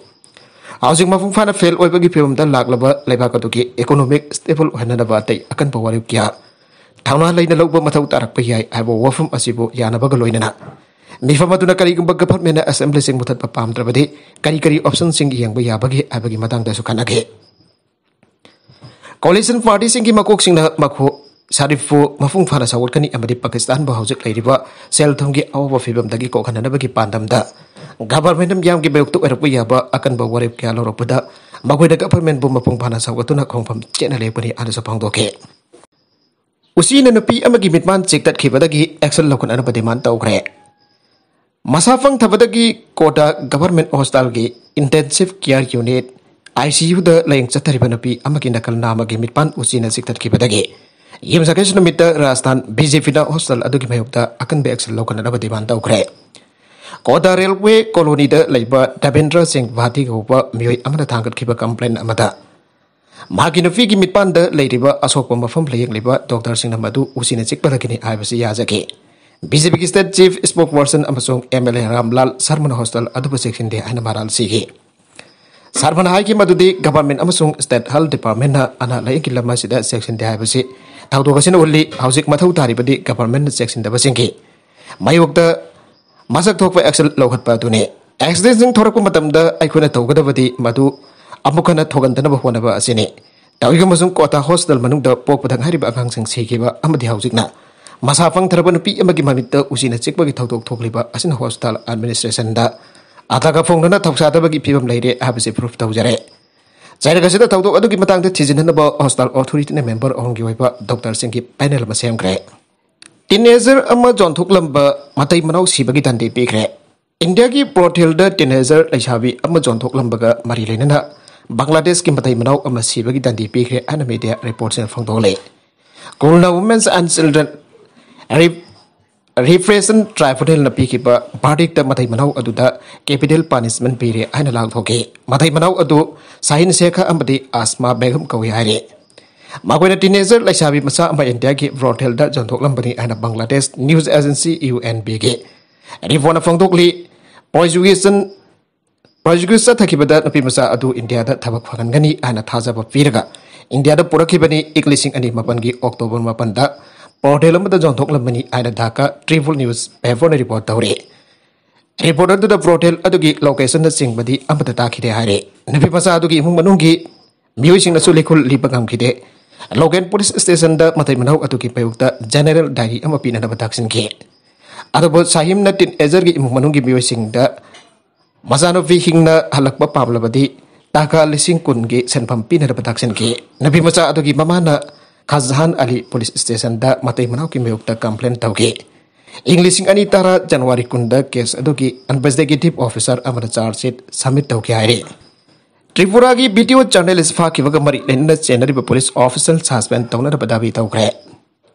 ꯍꯧꯖꯤꯛ ꯃꯄꯨꯡ ꯐꯥꯅ ꯐꯦꯜ ꯑꯣꯏꯕꯒꯤ ꯐꯤꯕꯝꯗ ꯂꯥꯛꯂꯕ ꯂꯩꯕꯥꯛ ꯑꯗꯨꯒꯤ ꯏꯀꯣꯅꯣꯃꯤꯛ ꯁ꯭ꯇꯦꯕꯜ ꯑꯣꯏꯍꯟꯅꯕ ꯑꯇꯩ ꯑꯀꯟꯕ ꯋꯥꯔꯦꯞ ꯀꯌꯥ ꯊꯧꯅꯥ ꯂꯩꯅ ꯂꯧꯕ ꯃꯊꯧ ꯇꯥꯔꯛꯄ ꯌꯥꯏ ꯍꯥꯏꯕ ꯋꯥꯐꯝ ꯑꯁꯤꯕꯨ ꯌꯥꯅꯕꯒ ꯂꯣꯏꯅꯅ ꯃꯤꯐꯝ ꯑꯗꯨꯅ ꯀꯔꯤꯒꯨꯝꯕ ꯒꯚꯔꯟꯃꯦꯟꯠꯅ ꯑꯦꯁꯦꯝꯕ꯭ꯂꯤꯁꯤꯡ ꯃꯨꯊꯠꯄ ꯄꯥꯝꯗ꯭ꯔꯕꯗꯤ ꯀꯔꯤ ꯀꯔꯤ ꯑꯣꯞꯁꯟꯁꯤꯡ ꯌꯦꯡꯕ ꯌꯥꯕꯒꯦ ꯍꯥꯏꯕꯒꯤ ꯃꯇꯥꯡꯗꯁꯨ ꯈꯟꯅꯈꯤ꯫ ꯀꯣꯂꯤꯁꯟ ꯄꯥꯔꯇꯤꯁꯤꯡꯒꯤ ꯃꯀꯣꯛꯁꯤꯡꯅ ꯃꯈꯣ-, ꯁꯥꯔꯤꯐꯄꯨ ꯃꯄꯨꯡ ꯐꯥꯅ ꯁꯧꯒꯠꯀꯅꯤ ꯑꯃꯗꯤ ꯄꯥꯀꯤꯁꯇꯥꯟꯕꯨ ꯍꯧꯖꯤꯛ ꯂꯩꯔꯤꯕ ꯁꯦꯜ ꯊꯨꯝꯒꯤ ꯑꯋꯥꯕ ꯐꯤꯕꯝꯗꯒꯤ ꯀꯣꯛꯍꯟꯅꯅꯕꯒꯤ ꯄꯥꯟꯗꯝꯗ ꯒꯚꯔꯟꯃꯦꯟꯠꯅ ꯃꯤꯌꯥꯝꯒꯤ ꯃꯥꯌꯣꯛꯇ ꯑꯣꯏꯔꯛꯄ ꯌꯥꯕ ꯑꯀꯟꯕ ꯋꯥꯔꯦꯞ ꯀꯌꯥ ꯂꯧꯔꯛꯄꯗ ꯃꯈꯣꯏꯅ ꯒꯚꯔꯟꯃꯦꯟꯠꯄꯨ ꯃꯄꯨꯡ ꯐꯥꯅ ꯁꯧꯒꯠꯇꯨꯅ ꯈꯣꯡꯐꯝ ꯆꯦꯠꯅ ꯂꯦꯞꯀꯅꯤ ꯍꯥꯏꯅꯁꯨ ꯐꯣꯡꯗꯣꯛꯈꯤ꯫ ꯎꯆꯤꯅ ꯅꯨꯄꯤ ꯑꯃꯒꯤ ꯃꯤꯠꯄꯥꯟ ꯆꯤꯛꯇꯠꯈꯤꯕꯗꯒꯤ action ꯂꯧꯈꯠꯅꯅꯕ demand ꯇꯧꯈ꯭ꯔꯦ꯫ ꯃꯁꯥ ꯄꯪꯊꯕꯗꯒꯤ ꯀꯣꯇꯥ ꯒꯚꯔꯟꯃꯦꯟꯠ ꯍꯣꯁꯄꯤꯇꯥꯜꯒꯤ intensive care unit, ICUꯗ ꯂꯥꯌꯦꯡ ꯆꯠꯊꯔꯤꯕ ꯅꯨꯄꯤ ꯑꯃꯒꯤ ꯅꯥꯀꯜ ꯅꯥꯝꯃꯒꯤ ꯃꯤꯠꯄꯥꯟ ꯎꯆꯤꯅ ꯆꯤꯛꯇꯠꯈꯤꯕꯗꯒꯤ ꯌꯨꯝꯁꯀꯩꯁ ꯅꯨꯃꯤꯠꯇ ꯔꯥꯖꯁꯊꯥꯟ BJPꯅ ꯍꯣꯁꯄꯤꯇꯥꯜ ꯑꯗꯨꯒꯤ ꯃꯥꯌꯣꯛꯇ ꯑꯀꯟꯕ action ꯂꯧꯈꯠꯅꯅꯕ demand ꯇꯧꯈ꯭ꯔꯦ꯫ ꯀꯣꯇꯥ ꯔꯦꯜꯋꯦ ꯀꯣꯂꯣꯅꯤꯗ ꯂꯩꯕ ꯗꯕꯦꯟꯗ꯭ꯔ ꯁꯤꯡ ꯚꯥꯇꯤ ꯀꯧꯕ ꯃꯤꯑꯣꯏ ꯑꯃꯅ ꯊꯥꯡꯒꯠꯈꯤꯕ complaint ꯑꯃꯗ ꯃꯍꯥꯛꯀꯤ ꯅꯨꯄꯤꯒꯤ ꯃꯤꯠꯄꯥꯟꯗ ꯂꯩꯔꯤꯕ ꯑꯁꯣꯛꯄ ꯃꯐꯝ ꯂꯥꯌꯦꯡꯂꯤꯕ ꯗꯣꯛꯇꯔꯁꯤꯡꯅ ꯃꯗꯨ ꯎꯆꯤꯅ ꯆꯤꯛꯄꯗꯒꯤꯅꯤ ꯍꯥꯏꯕꯁꯤ ꯌꯥꯖꯈꯤ꯫ BJPꯒꯤ state chief spokesperson ꯑꯃꯁꯨꯡ MLA ꯔꯥꯝꯂꯥꯜ ꯁꯔꯃꯅ ꯍꯣꯁꯄꯤꯇꯥꯜ ꯑꯗꯨꯕꯨ ꯆꯦꯛꯁꯤꯟꯗꯦ ꯍꯥꯏꯅ ꯃꯔꯥꯜ ꯁꯤꯈꯤ꯫ ꯁꯔꯃꯅ ꯍꯥꯏꯈꯤ ꯃꯗꯨꯗꯤ ꯒꯚꯔꯟꯃꯦꯟꯠ ꯑꯃꯁꯨꯡ state health departmentꯅ ꯑꯅꯥ ꯂꯥꯌꯦꯡꯒꯤ ꯂꯝ ꯑꯁꯤꯗ ꯆꯦꯛꯁꯤꯟꯗꯦ ꯍꯥꯏꯕꯁꯤ ꯊꯧꯗꯣꯛ ꯑꯁꯤꯅ ꯎꯠꯂꯤ꯫ ꯍꯧꯖꯤꯛ ꯃꯊꯧ ꯇꯥꯔꯤꯕꯗꯤ ꯒꯚꯔꯟꯃꯦꯟꯠꯅ ꯆꯦꯛꯁꯤꯟꯗꯕꯁꯤꯡꯒꯤ ꯃꯥꯌꯣꯛꯇ ꯃꯁꯛ ꯊꯣꯛꯄ action ꯂꯧꯈꯠꯄ ꯑꯗꯨꯅꯤ꯫ Accidentsꯁꯤꯡ ꯊꯣꯔꯛꯄ ꯃꯇꯝꯗ ꯑꯩꯈꯣꯏꯅ ꯇꯧꯒꯗꯕꯗꯤ ꯃꯗꯨ ꯑꯃꯨꯛ ꯍꯟꯅ ꯊꯣꯛꯍꯟꯗꯅꯕ ꯍꯣꯠꯅꯕ ꯑꯁꯤꯅꯤ꯫ ꯇꯧꯏꯒꯨꯝꯕꯁꯨꯡ ꯀꯣꯇꯥ ꯍꯣꯁꯄꯤꯇꯥꯜ ꯃꯅꯨꯡꯗ ꯄꯣꯛꯄꯗ ꯉꯥꯏꯔꯤꯕ ꯑꯉꯥꯡꯁꯤꯡ ꯁꯤꯈꯤꯕ ꯑꯃꯗꯤ ꯍꯧꯖꯤꯛꯅ ꯃꯁꯥ ꯄꯪꯊꯔꯕ ꯅꯨꯄꯤ ꯑꯃꯒꯤ ꯃꯃꯤꯠꯇ ꯎꯆꯤꯅ ꯆꯤꯛꯄꯒꯤ ꯊꯧꯗꯣꯛ ꯊꯣꯛꯂꯤꯕ ꯑꯁꯤꯅ ꯍꯣꯁꯄꯤꯇꯥꯜ ꯑꯦꯗꯃꯤꯅꯤꯁꯇ꯭ꯔꯦꯁꯟꯗ ꯑꯊꯥꯒ ꯐꯣꯡꯗꯨꯅ ꯊꯧꯁꯥꯗꯕꯒꯤ ꯐꯤꯕꯝ ꯂꯩꯔꯦ ꯍꯥꯏꯕꯁꯤ proof ꯇꯧꯖꯔꯦ꯫ ꯆꯩꯔꯛ ꯑꯁꯤꯗ ꯊꯧꯗꯣꯛ ꯑꯗꯨꯒꯤ ꯃꯇꯥꯡꯗ ꯊꯤꯖꯤꯟꯅꯅꯕ ꯍꯣꯁꯄꯤꯇꯥꯜ ꯑꯣꯊꯣꯔꯤꯇꯤꯅ ꯃꯦꯝꯕꯔ ꯑꯍꯨꯝꯒꯤ ꯑꯣꯏꯕ ꯗꯣꯛꯇꯔꯁꯤꯡꯒꯤ ꯄꯦꯅꯦꯜ ꯑꯃ ꯁꯦꯝꯈ꯭ꯔꯦ꯫ ꯇꯤꯟꯑꯦꯖꯔ ꯑꯃ ꯌꯣꯟꯊꯣꯛꯂꯝꯕ ꯃꯇꯩ ꯃꯅꯥꯎ ꯁꯤꯕꯒꯤ ꯗꯟꯗꯤ ꯄꯤꯈ꯭ꯔꯦ꯫ ꯏꯟꯗꯤꯌꯥꯒꯤ ꯕ꯭ꯔꯣꯊꯦꯜꯗ ꯇꯤꯟꯑꯦꯖꯔ ꯂꯩꯁꯥꯕꯤ ꯑꯃ ꯌꯣꯟꯊꯣꯛꯂꯝꯕꯒ ꯃꯔꯤ ꯂꯩꯅꯅ ꯕꯪꯒ꯭ꯂꯥꯗꯦꯁꯀꯤ ꯃꯇꯩ ꯃꯅꯥꯎ ꯑꯃ ꯁꯤꯕꯒꯤ ꯗꯟꯗꯤ ꯄꯤꯈ꯭ꯔꯦ ꯍꯥꯏꯅ ꯃꯤꯗꯤꯌꯥ ꯔꯤꯄꯣꯔꯠꯁꯤꯡꯅ ꯐꯣꯡꯗꯣꯛꯂꯤ꯫ ꯈꯨꯜꯅ Women and Children Re-, Reparation Tribunalꯅ ꯄꯤꯈꯤꯕ ꯚꯥꯔꯗꯤꯛꯇ ꯃꯇꯩ ꯃꯅꯥꯎ ꯑꯗꯨꯗ capital punishment ꯄꯤꯔꯦ ꯍꯥꯏꯅ ꯂꯥꯎꯊꯣꯛꯈꯤ꯫ ꯃꯇꯩ ꯃꯅꯥꯎ ꯑꯗꯨ ꯁꯥꯍꯤꯟ ꯁꯦꯈ ꯑꯃꯗꯤ ꯑꯁꯃꯥ ꯕꯦꯒꯝ ꯀꯧꯏ ꯍꯥꯏꯔꯤ꯫ ꯃꯈꯣꯏꯅ ꯇꯤꯟꯑꯦꯖꯔ ꯂꯩꯁꯥꯕꯤ ꯃꯆꯥ ꯑꯃ ꯏꯟꯗꯤꯌꯥꯒꯤ ꯕ꯭ꯔꯣꯊꯦꯜꯗ ꯌꯣꯟꯊꯣꯛꯂꯝꯕꯅꯤ ꯍꯥꯏꯅ ꯕꯪꯒ꯭ꯂꯥꯗꯦꯁ ꯅ꯭ꯌꯨꯁ ꯑꯦꯖꯦꯟꯁꯤ UNBꯒꯤ ꯔꯤꯄꯣꯔꯠꯅ ꯐꯣꯡꯗꯣꯛꯂꯤ꯫ ꯄ꯭ꯔꯣꯁꯤꯀ꯭ꯌꯨꯁꯟ ꯄ꯭ꯔꯣꯁꯤꯀ꯭ꯌꯨꯠ ꯆꯠꯊꯈꯤꯕꯗ ꯅꯨꯄꯤ ꯃꯆꯥ ꯑꯗꯨ ꯏꯟꯗꯤꯌꯥꯗ ꯊꯕꯛ ꯐꯪꯍꯟꯒꯅꯤ ꯍꯥꯏꯅ ꯊꯥꯖꯕ ꯄꯤꯔꯒ ꯏꯟꯗꯤꯌꯥꯗ ꯄꯨꯔꯛꯈꯤꯕꯅꯤ꯫ ꯏꯪ ꯂꯤꯁꯤꯡ ꯑꯅꯤ ꯃꯥꯄꯟꯒꯤ ꯑꯣꯛꯇꯣꯕꯔ ꯃꯥꯄꯟꯗ ꯕ꯭ꯔꯣꯊꯦꯜ ꯑꯃꯗ ꯌꯣꯟꯊꯣꯛꯂꯝꯕꯅꯤ ꯍꯥꯏꯅ ꯙꯥꯀꯥ ꯇ꯭ꯔꯤꯕꯨꯜ ꯅ꯭ꯌꯨꯁ ꯄꯦꯄꯔꯅ ꯔꯤꯄꯣꯔꯠ ꯇꯧꯔꯤ꯫ ꯔꯤꯄꯣꯔꯠ ꯑꯗꯨꯗ ꯕ꯭ꯔꯣꯊꯦꯜ ꯑꯗꯨꯒꯤ ꯂꯣꯀꯦꯁꯟꯅꯆꯤꯡꯕꯗꯤ ꯑꯃꯠꯇ ꯇꯥꯈꯤꯗꯦ ꯍꯥꯏꯔꯦ꯫ ꯅꯨꯄꯤ ꯃꯆꯥ ꯑꯗꯨꯒꯤ ꯏꯃꯨꯡ ꯃꯅꯨꯡꯒꯤ ꯃꯤꯑꯣꯏꯁꯤꯡꯅꯁꯨ ꯂꯤꯈꯨꯜ ꯂꯤꯕ ꯉꯝꯈꯤꯗꯦ꯫ ꯂꯣꯀꯦꯜ ꯄꯨꯂꯤꯁ ꯁ꯭ꯇꯦꯁꯟꯗ ꯃꯇꯩ ꯃꯅꯥꯎ ꯑꯗꯨꯒꯤ ꯃꯥꯌꯣꯛꯇ ꯖꯦꯅꯦꯔꯦꯜ ꯗꯥꯏꯔꯤ ꯑꯃ ꯄꯤꯅꯅꯕ ꯇꯥꯛꯁꯤꯟꯈꯤ꯫ ꯑꯗꯨꯕꯨ ꯁꯥꯍꯤꯝꯅ ꯇꯤꯟ ꯑꯦꯖꯔꯒꯤ ꯏꯃꯨꯡ ꯃꯅꯨꯡꯒꯤ ꯃꯤꯑꯣꯏꯁꯤꯡꯗ ꯃꯆꯥꯅꯨꯄꯤ ꯍꯤꯡꯅ ꯍꯜꯂꯛꯄ ꯄꯥꯝꯂꯕꯗꯤ ꯇꯥꯀꯥ ꯂꯤꯁꯤꯡ ꯀꯨꯟꯒꯤ ꯁꯦꯟꯐꯝ ꯄꯤꯅꯅꯕ ꯇꯥꯛꯁꯤꯟꯈꯤ꯫ ꯅꯨꯄꯤ ꯃꯆꯥ ꯑꯗꯨꯒꯤ ꯃꯃꯥꯅ ꯈꯥꯖꯍꯥꯟ ꯑꯂꯤ ꯄꯨꯂꯤꯁ ꯁ꯭ꯇꯦꯁꯟꯗ ꯃꯇꯩ ꯃꯅꯥꯎꯒꯤ ꯃꯥꯌꯣꯛꯇ ꯀꯝꯄ꯭ꯂꯦꯟ ꯇꯧꯈꯤ꯫ ꯏꯪ ꯂꯤꯁꯤꯡ ꯑꯅꯤ ꯇꯔꯥ ꯖꯅꯋꯥꯔꯤ ꯀꯨꯟꯗ ꯀꯦꯁ ꯑꯗꯨꯒꯤ ꯏꯟꯚꯦꯁꯇꯤꯒꯦꯇꯤꯚ ꯑꯣꯐꯤꯁꯔ ꯑꯃꯅ ꯆꯥꯔꯖ ꯁꯤꯠ ꯁꯕꯃꯤꯠ ꯇꯧꯈꯤ ꯍꯥꯏꯔꯤ꯫ ꯇ꯭ꯔꯤꯄꯨꯔꯥꯒꯤ ꯚꯤꯗꯤꯑꯣ ꯖꯔꯅꯦꯂꯤꯁ ꯐꯥꯈꯤꯕꯒ ꯃꯔꯤ ꯂꯩꯅꯅ ꯆꯦꯟꯅꯔꯤꯕ ꯄꯨꯂꯤꯁ ꯑꯣꯐꯤꯁꯔ ꯁꯁꯄꯦꯟ ꯇꯧꯅꯅꯕ ꯗꯥꯕꯤ ꯇꯧꯈ꯭ꯔꯦ꯫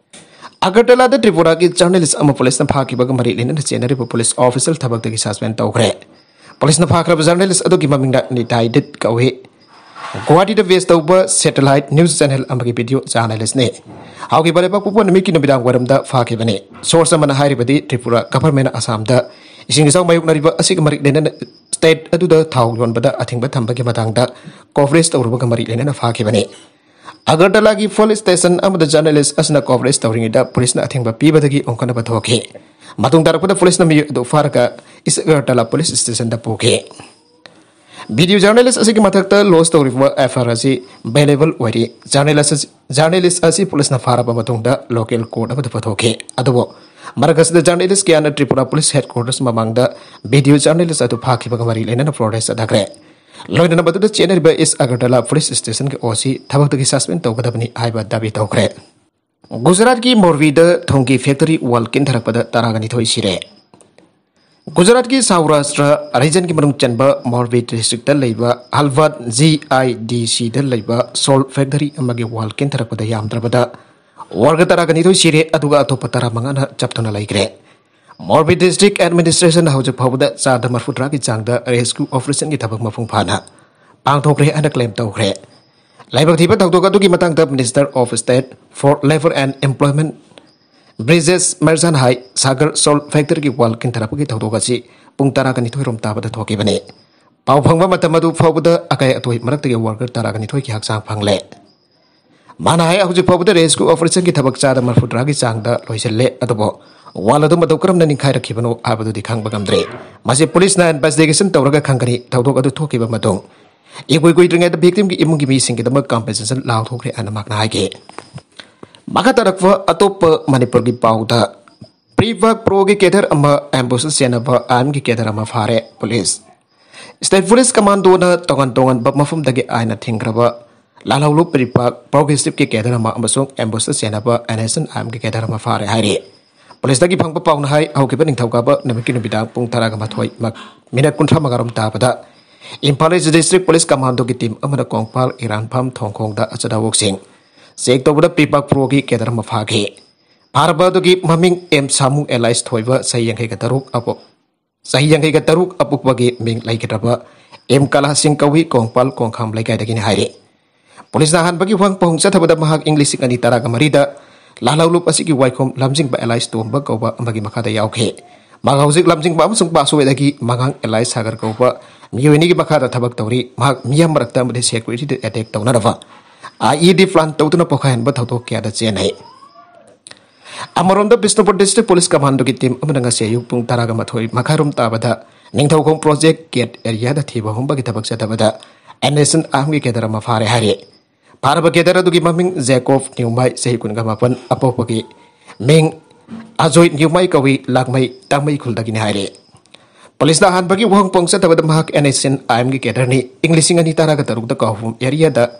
ꯑꯒꯔꯇꯂꯥꯗ ꯇ꯭ꯔꯤꯄꯨꯔꯥꯒꯤ ꯖꯔꯅꯦꯂꯤꯁ ꯑꯃ ꯄꯨꯂꯤꯁꯅ ꯐꯥꯈꯤꯕꯒ ꯃꯔꯤ ꯂꯩꯅꯅ ꯆꯦꯟꯅꯔꯤꯕ ꯄꯨꯂꯤꯁ ꯑꯣꯐꯤꯁꯔ ꯊꯕꯛꯇꯒꯤ ꯁꯁꯄꯦꯟ ꯇꯧꯈ꯭ꯔꯦ꯫ ꯄꯨꯂꯤꯁꯅ ꯐꯥꯈ꯭ꯔꯕ ꯖꯔꯅꯦꯂꯤꯁ ꯑꯗꯨꯒꯤ ꯃꯃꯤꯡꯅ ꯅꯤꯇꯥꯏ ꯗꯤꯠ ꯀꯧꯏ꯫ ꯒꯨꯋꯥꯍꯥꯇꯤꯗ ꯕꯦꯁ ꯇꯧꯕ ꯁꯦꯇꯦꯂꯥꯏꯠ ꯅ꯭ꯌꯨꯁ ꯆꯦꯅꯦꯜ ꯑꯃꯒꯤ ꯚꯤꯗꯤꯑꯣ ꯖꯔꯅꯦꯂꯤꯁꯅꯤ꯫ ꯍꯧꯈꯤꯕ ꯂꯩꯕꯥꯛꯄꯣꯛꯄ ꯅꯨꯃꯤꯠꯀꯤ ꯅꯨꯃꯤꯗꯥꯡ ꯋꯥꯏꯔꯝꯗ ꯐꯥꯈꯤꯕꯅꯤ꯫ ꯁꯣꯔꯁ ꯑꯃꯅ ꯍꯥꯏꯔꯤꯕꯗꯤ ꯇ꯭ꯔꯤꯄꯨꯔꯥ ꯒꯚꯔꯟꯃꯦꯟꯠꯅ ꯑꯁꯥꯝꯗ ꯏꯁꯤꯡ ꯏꯆꯥꯎ ꯃꯥꯌꯣꯛꯅꯔꯤꯕ ꯑꯁꯤꯒ ꯃꯔꯤ ꯂꯩꯅꯅ ꯁ꯭ꯇꯦꯠ ꯑꯗꯨꯗ ꯊꯥꯎ ꯌꯣꯟꯕꯗ ꯑꯊꯤꯡꯕ ꯊꯝꯕꯒꯤ ꯃꯇꯥꯡꯗ ꯀꯣꯚꯔꯦꯖ ꯇꯧꯔꯨꯕꯒ ꯃꯔꯤ ꯂꯩꯅꯅ ꯐꯥꯈꯤꯕꯅꯤ꯫ ꯑꯒꯔꯇꯂꯥꯒꯤ ꯄꯨꯂꯤꯁ ꯁ꯭ꯇꯦꯁꯟ ꯑꯃꯗ ꯖꯔꯅꯦꯂꯤꯁ ꯑꯁꯤꯅ ꯀꯣꯚꯔꯦꯖ ꯇꯧꯔꯤꯉꯩꯗ ꯄꯨꯂꯤꯁꯅ ꯑꯊꯤꯡꯕ ꯄꯤꯕꯗꯒꯤ ꯑꯣꯟꯈꯠꯅꯕ ꯊꯣꯛꯈꯤ꯫ ꯃꯇꯨꯡ ꯇꯥꯔꯛꯄꯗ ꯄꯨꯂꯤꯁꯅ ꯃꯤꯑꯣꯏ ꯑꯗꯨ ꯐꯥꯔꯒ ꯏꯁ ꯑꯒꯔꯇꯂꯥ ꯄꯨꯂꯤꯁ ꯁ꯭ꯇꯦꯁꯟꯗ ꯄꯨꯈꯤ꯫ ꯚꯤꯗꯤꯑꯣ ꯖꯔꯅꯦꯂꯤꯁ ꯑꯁꯤꯒꯤ ꯃꯊꯛꯇ ꯂꯣꯟꯆ ꯇꯧꯔꯤꯕ ꯑꯦꯐ ꯑꯥꯏ ꯑꯥꯔ ꯑꯁꯤ ꯕꯦꯂꯦꯕꯜ ꯑꯣꯏꯔꯤ꯫ ꯖꯔꯅꯦꯂꯤꯁ ꯑꯁꯤ, ꯖꯔꯅꯦꯂꯤꯁ ꯑꯁꯤ ꯄꯨꯂꯤꯁꯅ ꯐꯥꯔꯕ ꯃꯇꯨꯡꯗ ꯂꯣꯀꯦꯜ ꯀꯣꯔꯠ ꯑꯃꯗ ꯄꯨꯊꯣꯛꯈꯤ꯫ ꯑꯗꯨꯕꯨ ꯃꯔꯛ ꯑꯁꯤꯗ ꯖꯔꯅꯦꯂꯤꯁ ꯀꯌꯥꯅ ꯇ꯭ꯔꯤꯄꯨꯔꯥ ꯄꯨꯂꯤꯁ ꯍꯦꯗꯀ꯭ꯋꯥꯔꯇꯔꯁ ꯃꯃꯥꯡꯗ ꯚꯤꯗꯤꯑꯣ ꯖꯔꯅꯦꯂꯤꯁ ꯑꯗꯨ ꯐꯥꯈꯤꯕꯒ ꯃꯔꯤ ꯂꯩꯅꯅ ꯄ꯭ꯔꯣꯇꯦꯁ ꯆꯠꯊꯈ꯭ꯔꯦ꯫ ꯂꯣꯏꯅꯅ ꯃꯗꯨꯗ ꯆꯦꯟꯅꯔꯤꯕ ꯏꯁ ꯑꯒꯔꯇꯂꯥ ꯄꯨꯂꯤꯁ ꯁ꯭ꯇꯦꯁꯟꯒꯤ ꯑꯣ ꯁꯤ ꯊꯕꯛꯇꯒꯤ ꯁꯁꯄꯦꯟ ꯇꯧꯒꯗꯕꯅꯤ ꯍꯥꯏꯕ ꯗꯥꯕꯤ ꯇꯧꯈ꯭ꯔꯦ꯫ ꯒꯨꯖꯔꯥꯠꯀꯤ ꯃꯣꯔꯕꯤꯗ ꯊꯨꯝꯒꯤ ꯐꯦꯛꯇꯔꯤ ꯋꯥꯜ ꯀꯤꯟꯊꯔꯛꯄꯗ ꯇꯔꯥꯒ ꯅꯤꯊꯣꯏ ꯁꯤꯔꯦ꯫ ꯒꯨꯖꯔꯥꯠꯀꯤ ꯁꯧꯔꯥꯁꯇ꯭ꯔ ꯔꯤꯖꯟꯒꯤ ꯃꯅꯨꯡ ꯆꯟꯕ ꯃꯣꯔꯕꯤ ꯗꯤꯁꯇ꯭ꯔꯤꯛꯇ ꯂꯩꯕ ꯍꯜꯕꯥꯠ ꯖꯤ ꯑꯥꯏ ꯗꯤ ꯁꯤꯗ ꯂꯩꯕ ꯁꯣꯜ ꯐꯦꯛꯇꯔꯤ ꯑꯃꯒꯤ ꯋꯥꯜ ꯀꯤꯟꯊꯔꯛꯄꯗ ꯌꯥꯝꯗ꯭ꯔꯕꯗ ꯋꯥꯔꯀꯔ ꯇꯔꯥꯒ ꯅꯤꯊꯣꯏ ꯁꯤꯔꯦ, ꯑꯗꯨꯒ ꯑꯇꯣꯞꯄ ꯇꯔꯥꯃꯉꯥꯅ ꯆꯞꯇꯨꯅ ꯂꯩꯈ꯭ꯔꯦ꯫ ꯃꯣꯔꯕꯤ ꯗꯤꯁꯇ꯭ꯔꯤꯛ ꯑꯦꯗꯃꯤꯅꯤꯁꯇ꯭ꯔꯦꯁꯟꯅ ꯍꯧꯖꯤꯛ ꯐꯥꯎꯕꯗ ꯆꯥꯗ ꯃꯔꯐꯨꯇꯔꯥꯒꯤ ꯆꯥꯡꯗ ꯔꯦꯁꯀ꯭ꯌꯨ ꯑꯣꯄꯔꯦꯁꯟꯒꯤ ꯊꯕꯛ ꯃꯄꯨꯡ ꯐꯥꯅ ꯄꯥꯡꯊꯣꯛꯈ꯭ꯔꯦ ꯍꯥꯏꯅ ꯀ꯭ꯂꯦꯝ ꯇꯧꯈ꯭ꯔꯦ꯫ ꯂꯥꯏꯕꯛ ꯊꯤꯕ ꯊꯧꯗꯣꯛ ꯑꯗꯨꯒꯤ ꯃꯇꯥꯡꯗ Minister of State for Labour and Employment Brijesh Merja ꯍꯥꯏ, ꯁꯥꯒꯔ ꯁꯣꯜ ꯐꯦꯛꯇꯔꯤꯒꯤ ꯋꯥꯜ ꯀꯤꯟꯊꯔꯛꯄꯒꯤ ꯊꯧꯗꯣꯛ ꯑꯁꯤ ꯄꯨꯡ ꯇꯔꯥꯒ ꯅꯤꯊꯣꯏ ꯔꯣꯝ ꯇꯥꯕꯗ ꯊꯣꯛꯈꯤꯕꯅꯤ꯫ ꯄꯥꯎ ꯐꯪꯕ ꯃꯇꯝ ꯑꯗꯨ ꯐꯥꯎꯕꯗ ꯑꯀꯥꯏ ꯑꯇꯣꯏ ꯃꯔꯛꯇꯒꯤ ꯋꯥꯔꯀꯔ ꯇꯔꯥꯒ ꯅꯤꯊꯣꯏꯒꯤ ꯍꯛꯆꯥꯡ ꯐꯪꯂꯦ꯫ ꯃꯥꯅ ꯍꯥꯏ, ꯍꯧꯖꯤꯛ ꯐꯥꯎꯕꯗ ꯔꯦꯁꯀ꯭ꯌꯨ ꯑꯣꯄꯔꯦꯁꯟꯒꯤ ꯊꯕꯛ ꯆꯥꯗ ꯃꯔꯐꯨꯇꯔꯥꯒꯤ ꯆꯥꯡꯗ ꯂꯣꯏꯁꯤꯜꯂꯦ, ꯑꯗꯨꯕꯨ ꯋꯥꯜ ꯑꯗꯨ ꯃꯇꯧ ꯀꯔꯝꯅ ꯅꯤꯡꯈꯥꯏꯔꯛꯈꯤꯕꯅꯣ ꯍꯥꯏꯕꯗꯨꯗꯤ ꯈꯪꯕ ꯉꯝꯗ꯭ꯔꯤ꯫ ꯃꯁꯤ ꯄꯨꯂꯤꯁꯅ ꯏꯟꯚꯦꯁꯇꯤꯒꯦꯁꯟ ꯇꯧꯔꯒ ꯈꯪꯒꯅꯤ꯫ ꯊꯧꯗꯣꯛ ꯑꯗꯨ ꯊꯣꯛꯈꯤꯕ ꯃꯇꯨꯡ ꯏꯀꯨꯏ ꯀꯨꯏꯗ꯭ꯔꯤꯉꯩꯗ victimꯒꯤ ꯏꯃꯨꯡꯒꯤ ꯃꯤꯁꯤꯡꯒꯤꯗꯃꯛ compensation ꯂꯥꯎꯊꯣꯛꯈ꯭ꯔꯦ ꯍꯥꯏꯅ ꯃꯍꯥꯛꯅ ꯍꯥꯏꯈꯤ꯫ ꯃꯈꯥ ꯇꯥꯔꯛꯄ ꯑꯇꯣꯞꯄ ꯃꯅꯤꯄꯨꯔꯒꯤ ꯄꯥꯎꯗ, PREPAK Proꯒꯤ cadre ꯑꯃ ambushed ꯆꯦꯟꯅꯕ IMꯒꯤ cadre ꯑꯃ ꯐꯥꯔꯦ ꯄꯨꯂꯤꯁ꯫ State Police Commandoꯅ ꯇꯣꯉꯥꯟ ꯇꯣꯉꯥꯟꯕ ꯃꯐꯝꯗꯒꯤ ꯑꯥꯏꯟꯅ ꯊꯤꯡꯈ꯭ꯔꯕ ꯂꯥꯜꯍꯧꯂꯨꯞ PREPAK Progressiveꯀꯤ cadre ꯑꯃ ꯑꯃꯁꯨꯡ ambushed ꯆꯦꯟꯅꯕ NSCN-IMꯒꯤ cadre ꯑꯃ ꯐꯥꯔꯦ ꯍꯥꯏꯔꯤ꯫ ꯄꯨꯂꯤꯁꯇꯒꯤ ꯐꯪꯕ ꯄꯥꯎꯅ ꯍꯥꯏ, ꯍꯧꯈꯤꯕ ꯅꯤꯡꯊꯧꯀꯥꯕ ꯅꯨꯃꯤꯠꯀꯤ ꯅꯨꯃꯤꯗꯥꯡ ꯄꯨꯡ ꯇꯔꯥꯒ ꯃꯥꯊꯣꯏ ꯃꯛ-, minute ꯀꯨꯟꯊ꯭ꯔꯥ ꯃꯉꯥ ꯔꯣꯝ ꯇꯥꯕꯗ Imphal East District Police Commandoꯒꯤ team ꯑꯃꯅ ꯀꯣꯡꯄꯥꯜ ꯏꯔꯥꯟꯐꯝ ꯊꯣꯡꯈꯣꯡꯗ ꯑꯆꯥꯗꯥꯋꯣꯛꯁꯤꯡ check ꯇꯧꯕꯗ PREPAK Proꯒꯤ cadre ꯑꯃ ꯐꯥꯈꯤ꯫ ꯐꯥꯔꯕ ꯑꯗꯨꯒꯤ ꯃꯃꯤꯡ M ꯁꯥꯃꯨ alias ꯊꯣꯏꯕ, ꯆꯍꯤ ꯌꯥꯡꯈꯩꯒ ꯇꯔꯨꯛ ꯑꯄꯣꯛ ꯆꯍꯤ ꯌꯥꯡꯈꯩꯒ ꯇꯔꯨꯛ ꯑꯄꯣꯛꯄꯒꯤ ꯃꯤꯡ ꯂꯩꯈꯤꯗ꯭ꯔꯕ M ꯀꯂꯥ ꯁꯤꯡ ꯀꯧꯏ, ꯀꯣꯡꯄꯥꯜ ꯀꯣꯡꯈꯥꯝ ꯂꯩꯀꯥꯏꯗꯒꯤꯅꯤ ꯍꯥꯏꯔꯤ꯫ ꯄꯨꯂꯤꯁꯅ ꯑꯍꯥꯟꯕꯒꯤ ꯋꯥꯍꯪ ꯄꯥꯎꯍꯪ ꯆꯠꯊꯕꯗ ꯃꯍꯥꯛ ꯏꯪ ꯂꯤꯁꯤꯡ ꯑꯅꯤ ꯇꯔꯥꯒ ꯃꯔꯤꯗ ꯂꯥꯜꯍꯧꯂꯨꯞ ꯑꯁꯤꯒꯤ ꯋꯥꯏꯈꯣꯝ ꯂꯝꯖꯤꯡꯕ alias ꯇꯣꯝꯕ ꯀꯧꯕ ꯑꯃꯒꯤ ꯃꯈꯥꯗ ꯌꯥꯎꯈꯤ꯫ ꯃꯍꯥꯛ ꯍꯧꯖꯤꯛ ꯂꯝꯖꯤꯡꯕ ꯑꯃꯁꯨꯡ ꯄꯥꯁꯣꯏꯗꯒꯤ ꯃꯉꯥꯡ alias ꯁꯥꯒꯔ ꯀꯧꯕ ꯃꯤꯑꯣꯏ ꯑꯅꯤꯒꯤ ꯃꯈꯥꯗ ꯊꯕꯛ ꯇꯧꯔꯤ꯫ ꯃꯍꯥꯛ ꯃꯤꯌꯥꯝ ꯃꯔꯛꯇ ꯑꯃꯗꯤ securityꯗ attack ꯇꯧꯅꯅꯕ IED plan ꯇꯧꯗꯨꯅ ꯄꯣꯈꯥꯏꯍꯟꯕ ꯊꯧꯗꯣꯛ ꯀꯌꯥꯗ ꯆꯦꯟꯅꯩ꯫ ꯑꯃꯔꯣꯝꯗ ꯕꯤꯁꯅꯨꯄꯨꯔ District Police Commandoꯒꯤ team ꯑꯃꯅ ꯉꯁꯤ ꯑꯌꯨꯛ ꯄꯨꯡ ꯇꯔꯥꯒ ꯃꯥꯊꯣꯏ ꯃꯈꯥꯏꯔꯣꯝ ꯇꯥꯕꯗ ꯅꯤꯡꯊꯧꯈꯣꯡ Project Gate areaꯗ ꯊꯤꯕ ꯍꯨꯝꯕꯒꯤ ꯊꯕꯛ ꯆꯠꯊꯕꯗ NSCN-IMꯒꯤ cadre ꯑꯃ ꯐꯥꯔꯦ ꯍꯥꯏꯔꯤ꯫ ꯐꯥꯔꯕ cadre ꯑꯗꯨꯒꯤ ꯃꯃꯤꯡ ꯖꯦꯀꯣꯕ ꯅ꯭ꯌꯨꯃꯥꯏ, ꯆꯍꯤ ꯀꯨꯟꯒ ꯃꯥꯄꯟ ꯑꯄꯣꯛꯄꯒꯤ ꯃꯤꯡ ꯑꯖꯣꯏ ꯅ꯭ꯌꯨꯃꯥꯏ ꯀꯧꯏ, ꯂꯥꯡꯃꯩ ꯇꯥꯡꯃꯩ ꯈꯨꯜꯗꯒꯤꯅꯤ ꯍꯥꯏꯔꯤ꯫ ꯄꯨꯂꯤꯁꯅ ꯑꯍꯥꯟꯕꯒꯤ ꯋꯥꯍꯪ ꯄꯥꯎꯍꯪ ꯆꯠꯊꯕꯗ ꯃꯍꯥꯛ NSCN-IMꯒꯤ cadreꯅꯤ, ꯏꯪ ꯂꯤꯁꯤꯡ ꯑꯅꯤ ꯇꯔꯥꯒ ꯇꯔꯨꯛꯇ ꯀꯥꯎꯐꯝ areaꯗ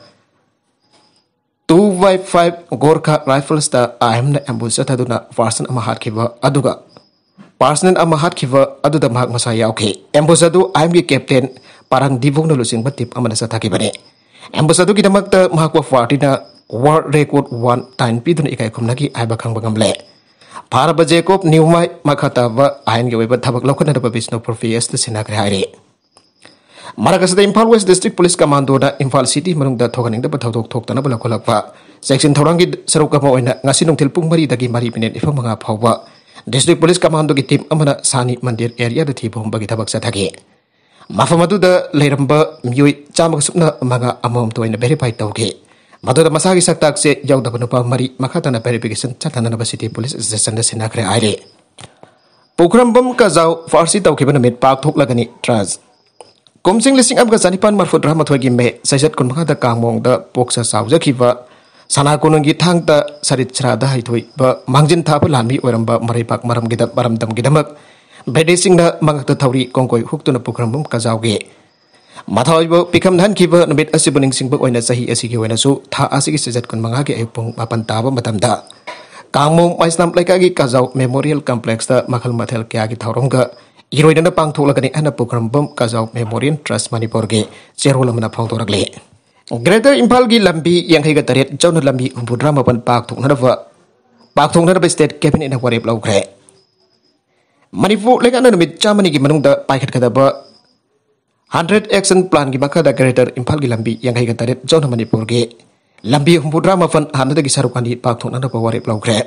two by five Gorkha Riflesꯇ IMꯅ ambush ꯆꯠꯊꯗꯨꯅ person ꯑꯃ ꯍꯥꯠꯈꯤꯕ ꯑꯗꯨꯒ personnel ꯑꯃ ꯍꯥꯠꯈꯤꯕ ꯑꯗꯨꯗ ꯃꯍꯥꯛ ꯃꯁꯥ ꯌꯥꯎꯈꯤ꯫ Ambush ꯑꯗꯨ IMꯒꯤ captain ꯄꯥꯔꯥꯡ ꯗꯤꯕꯣꯡꯅ ꯂꯨꯆꯤꯡꯕ team ꯑꯃꯅ ꯆꯠꯊꯈꯤꯕꯅꯤ꯫ Ambush ꯑꯗꯨꯒꯤꯗꯃꯛꯇ ꯃꯍꯥꯛꯄꯨ partyꯅ World Record one time ꯄꯤꯗꯨꯅ ꯏꯀꯥꯏ ꯈꯨꯝꯅꯈꯤ ꯍꯥꯏꯕ ꯈꯪꯕ ꯉꯝꯂꯦ꯫ ꯐꯥꯔꯕ ꯖꯦꯀꯣꯕ ꯅ꯭ꯌꯨꯃꯥꯏ ꯃꯈꯥ ꯇꯥꯕ ꯑꯥꯏꯟꯒꯤ ꯑꯣꯏꯕ ꯊꯕꯛ ꯂꯧꯈꯠꯅꯅꯕ ꯕꯤꯁꯅꯨꯄꯨꯔ PSꯇ ꯁꯤꯟꯅꯈ꯭ꯔꯦ ꯍꯥꯏꯔꯤ꯫ ꯃꯔꯛ ꯑꯁꯤꯗ Imphal West District Police Commandoꯅ Imphal city ꯃꯅꯨꯡꯗ ꯊꯣꯛꯍꯟꯅꯤꯡꯗꯕ ꯊꯧꯗꯣꯛ ꯊꯣꯛꯇꯅꯕ ꯂꯧꯈꯠꯂꯛꯄ ꯆꯦꯛꯁꯤꯟ ꯊꯧꯔꯥꯡꯒꯤ ꯁꯔꯨꯛ ꯑꯃ ꯑꯣꯏꯅ ꯉꯁꯤ ꯅꯨꯡꯊꯤꯜ ꯄꯨꯡ ꯃꯔꯤꯗꯒꯤ ꯃꯔꯤ minute ꯅꯤꯐꯨ ꯃꯉꯥ ꯐꯥꯎꯕ District Police Commandoꯒꯤ team ꯑꯃꯅ ꯁꯥꯅꯤ ꯃꯟꯗꯤꯔ areaꯗ ꯊꯤꯕ ꯍꯨꯝꯕꯒꯤ ꯊꯕꯛ ꯆꯠꯊꯈꯤ꯫ ꯃꯐꯝ ꯑꯗꯨꯗ ꯂꯩꯔꯝꯕ ꯃꯤꯑꯣꯏ ꯆꯥꯝꯃꯒ ꯁꯨꯞꯅ ꯃꯉꯥ ꯑꯃꯃꯝꯇ ꯑꯣꯏꯅ verify ꯇꯧꯈꯤ꯫ ꯃꯗꯨꯗ ꯃꯁꯥꯒꯤ ꯁꯛꯇꯥꯛꯁꯦ ꯌꯥꯎꯗꯕ ꯅꯨꯄꯥ ꯃꯔꯤ ꯃꯈꯥ ꯇꯥꯅ verification ꯆꯠꯊꯅꯅꯕ city police stationꯗ ꯁꯤꯟꯅꯈ꯭ꯔꯦ ꯍꯥꯏꯔꯤ꯫ ꯄꯨꯈ꯭ꯔꯝꯕꯝ ꯀꯖꯥꯎ ꯐꯥꯔꯁꯤ ꯇꯧꯈꯤꯕ ꯅꯨꯃꯤꯠ ꯄꯥꯛꯊꯣꯛꯂꯒꯅꯤ꯫ Trust꯫ ꯀꯨꯝꯖꯤꯡ ꯂꯤꯁꯤꯡ ꯑꯃꯒ ꯆꯅꯤꯄꯥꯟ ꯃꯔꯐꯨꯇꯔꯥ ꯃꯥꯊꯣꯏꯒꯤ ꯃꯦ ꯆꯩꯆꯠ ꯀꯨꯟꯃꯉꯥꯗ ꯀꯥꯡꯃꯣꯡꯗ ꯄꯣꯛꯆ ꯆꯥꯎꯖꯈꯤꯕ ꯁꯅꯥ ꯀꯣꯅꯨꯡꯒꯤ ꯊꯥꯡꯇ ꯁꯔꯤꯠ ꯁꯔꯥꯗ ꯍꯩꯊꯣꯏꯕ ꯃꯥꯡꯖꯤꯟ ꯊꯥꯕ ꯂꯥꯟꯃꯤ ꯑꯣꯏꯔꯝꯕ ꯃꯔꯩꯕꯥꯛ ꯃꯔꯝꯒꯤꯗ-, ꯃꯔꯝꯗꯝꯒꯤꯗꯃꯛ ꯕ꯭ꯔꯤꯇꯤꯁꯁꯤꯡꯅ ꯃꯉꯛꯇ ꯊꯧꯔꯤ ꯀꯣꯡꯒꯣꯏ ꯍꯨꯛꯇꯨꯅ ꯄꯨꯈ꯭ꯔꯝꯕꯝ ꯀꯖꯥꯎꯒꯤ ꯃꯊꯥ ꯑꯣꯏꯕ ꯄꯤꯈꯝ ꯅꯍꯟꯈꯤꯕ ꯅꯨꯃꯤꯠ ꯑꯁꯤꯕꯨ ꯅꯤꯡꯁꯤꯡꯕ ꯑꯣꯏꯅ ꯆꯍꯤ ꯑꯁꯤꯒꯤ ꯑꯣꯏꯅꯁꯨ ꯊꯥ ꯑꯁꯤꯒꯤ ꯆꯩꯆꯠ ꯀꯨꯟꯃꯉꯥꯒꯤ ꯑꯌꯨꯛ ꯄꯨꯡ ꯃꯥꯄꯟ ꯇꯥꯕ ꯃꯇꯝꯗ ꯀꯥꯡꯃꯣꯡ ꯃꯩꯁꯅꯥꯝ ꯂꯩꯀꯥꯏꯒꯤ ꯀꯖꯥꯎ ꯃꯦꯃꯣꯔꯤꯌꯦꯜ ꯀꯝꯄ꯭ꯂꯦꯛꯁꯇ ꯃꯈꯜ ꯃꯊꯦꯜ ꯀꯌꯥꯒꯤ ꯊꯧꯔꯝꯒ ꯏꯔꯣꯏꯅꯅ ꯄꯥꯡꯊꯣꯛꯂꯒꯅꯤ ꯍꯥꯏꯅ ꯄꯨꯈ꯭ꯔꯝꯕꯝ ꯀꯖꯥꯎ ꯃꯦꯃꯣꯔꯤꯌꯦꯜ ꯇ꯭ꯔꯁ ꯃꯅꯤꯄꯨꯔꯒꯤ ꯆꯦꯔꯣꯜ ꯑꯃꯅ ꯐꯣꯡꯗꯣꯔꯛꯂꯤ꯫ ꯒ꯭ꯔꯦꯇꯔ ꯏꯝꯐꯥꯜꯒꯤ ꯂꯝꯕꯤ ꯌꯥꯡꯈꯩꯒ ꯇꯔꯦꯠ ꯆꯥꯎꯅ ꯂꯝꯕꯤ ꯍꯨꯝꯐꯨꯇꯔꯥ ꯃꯥꯄꯟ ꯄꯥꯛꯊꯣꯛꯅꯅꯕ, ꯄꯥꯛꯊꯣꯛꯅꯅꯕ ꯁ꯭ꯇꯦꯠ ꯀꯦꯕꯤꯅꯦꯠꯅ ꯋꯥꯔꯦꯞ ꯂꯧꯈ꯭ꯔꯦ꯫ ꯃꯅꯤꯄꯨꯔ ꯂꯩꯉꯥꯛꯅ ꯅꯨꯃꯤꯠ ꯆꯥꯝꯃꯅꯤꯒꯤ ꯃꯅꯨꯡꯗ ꯄꯥꯏꯈꯠꯀꯗꯕ ꯍꯟꯗ꯭ꯔꯦꯠ ꯑꯦꯛꯁꯟ ꯄ꯭ꯂꯥꯟꯒꯤ ꯃꯈꯥꯗ ꯒ꯭ꯔꯦꯇꯔ ꯏꯝꯐꯥꯜꯒꯤ ꯂꯝꯕꯤ ꯌꯥꯡꯈꯩꯒ ꯇꯔꯦꯠ ꯆꯥꯎꯅ ꯃꯅꯤꯄꯨꯔꯒꯤ ꯂꯝꯕꯤ ꯍꯨꯝꯐꯨꯇꯔꯥ ꯃꯥꯄꯟ ꯍꯥꯟꯅꯗꯒꯤ ꯁꯔꯨꯛ ꯑꯅꯤ ꯄꯥꯛꯊꯣꯛꯅꯅꯕ ꯋꯥꯔꯦꯞ ꯂꯧꯈ꯭ꯔꯦ꯫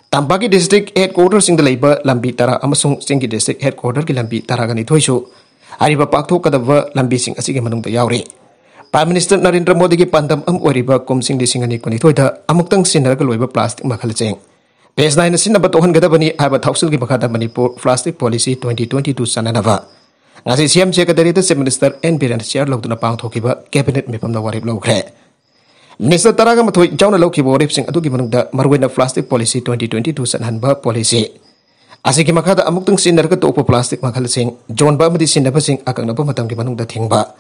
ꯇꯝꯄꯥꯛꯀꯤ ꯗꯤꯁꯇ꯭ꯔꯤꯛ ꯍꯦꯗꯀ꯭ꯋꯥꯇꯔꯁꯤꯡꯗ ꯂꯩꯕ ꯂꯝꯕꯤ ꯇꯔꯥ ꯑꯃꯁꯨꯡ ꯆꯤꯡꯒꯤ ꯗꯤꯁꯇ꯭ꯔꯤꯛ ꯍꯦꯗꯀ꯭ꯋꯥꯇꯔꯒꯤ ꯂꯝꯕꯤ ꯇꯔꯥꯒ ꯅꯤꯊꯣꯏꯁꯨ ꯍꯥꯏꯔꯤꯕ ꯄꯥꯛꯊꯣꯛꯀꯗꯕ ꯂꯝꯕꯤꯁꯤꯡ ꯑꯁꯤꯒꯤ ꯃꯅꯨꯡꯗ ꯌꯥꯎꯔꯤ꯫ ꯄ꯭ꯔꯥꯏꯝ ꯃꯤꯅꯤꯁꯇꯔ ꯅꯔꯦꯟꯗ꯭ꯔ ꯃꯣꯗꯤꯒꯤ ꯄꯥꯟꯗꯝ ꯑꯃ ꯑꯣꯏꯔꯤꯕ ꯀꯨꯝꯁꯤꯡ ꯂꯤꯁꯤꯡ ꯑꯅꯤ ꯀꯨꯟꯅꯤꯊꯣꯏꯗ ꯑꯃꯨꯛꯇꯪ ꯁꯤꯖꯤꯟꯅꯔꯒ ꯂꯣꯏꯕ ꯄ꯭ꯂꯥꯁꯇꯤꯛ ꯃꯈꯜꯁꯤꯡ ꯄꯦꯖ ꯅꯥꯏꯅ ꯁꯤꯖꯤꯟꯅꯕ ꯇꯣꯛꯍꯟꯒꯗꯕꯅꯤ ꯍꯥꯏꯕ ꯊꯧꯁꯤꯜꯒꯤ ꯃꯈꯥꯗ Manipur plastic policy twenty twenty two ꯆꯠꯅꯅꯕ ꯉꯁꯤ ꯁꯤ ꯑꯦꯝ ꯁꯦꯀ꯭ꯔꯦꯇꯔꯤꯌꯦꯠꯇ ꯆꯤꯐ ꯃꯤꯅꯤꯁꯇꯔ ꯑꯦꯟ ꯕꯤꯔꯦꯟꯅ ꯆꯤꯌꯥꯔ ꯂꯧꯗꯨꯅ ꯄꯥꯡꯊꯣꯛꯈꯤꯕ ꯀꯦꯕꯤꯅꯦꯠ ꯃꯤꯐꯝꯗ ꯋꯥꯔꯦꯞ ꯂꯧꯈ꯭ꯔꯦ꯫ ꯃꯤꯅꯤꯁꯇꯔ ꯇꯔꯥꯒ ꯃꯥꯊꯣꯏ ꯌꯥꯎꯅ ꯂꯧꯈꯤꯕ ꯋꯥꯔꯦꯞꯁꯤꯡ ꯑꯗꯨꯒꯤ ꯃꯅꯨꯡꯗ ꯃꯔꯨꯑꯣꯏꯅ plastic policy twenty twenty two ꯆꯠꯍꯟꯕ ꯄꯣꯂꯤꯁꯤ ꯑꯁꯤꯒꯤ ꯃꯈꯥꯗ ꯑꯃꯨꯛꯇꯪ ꯁꯤꯖꯤꯟꯅꯔꯒ ꯇꯣꯛꯄ ꯄ꯭ꯂꯥꯁꯇꯤꯛ ꯃꯈꯜꯁꯤꯡ, ꯌꯣꯟꯕ ꯑꯃꯗꯤ ꯁꯤꯖꯤꯟꯅꯕꯁꯤꯡ ꯑꯀꯛꯅꯕ ꯃꯇꯝꯒꯤ ꯃꯅꯨꯡꯗ ꯊꯤꯡꯕ,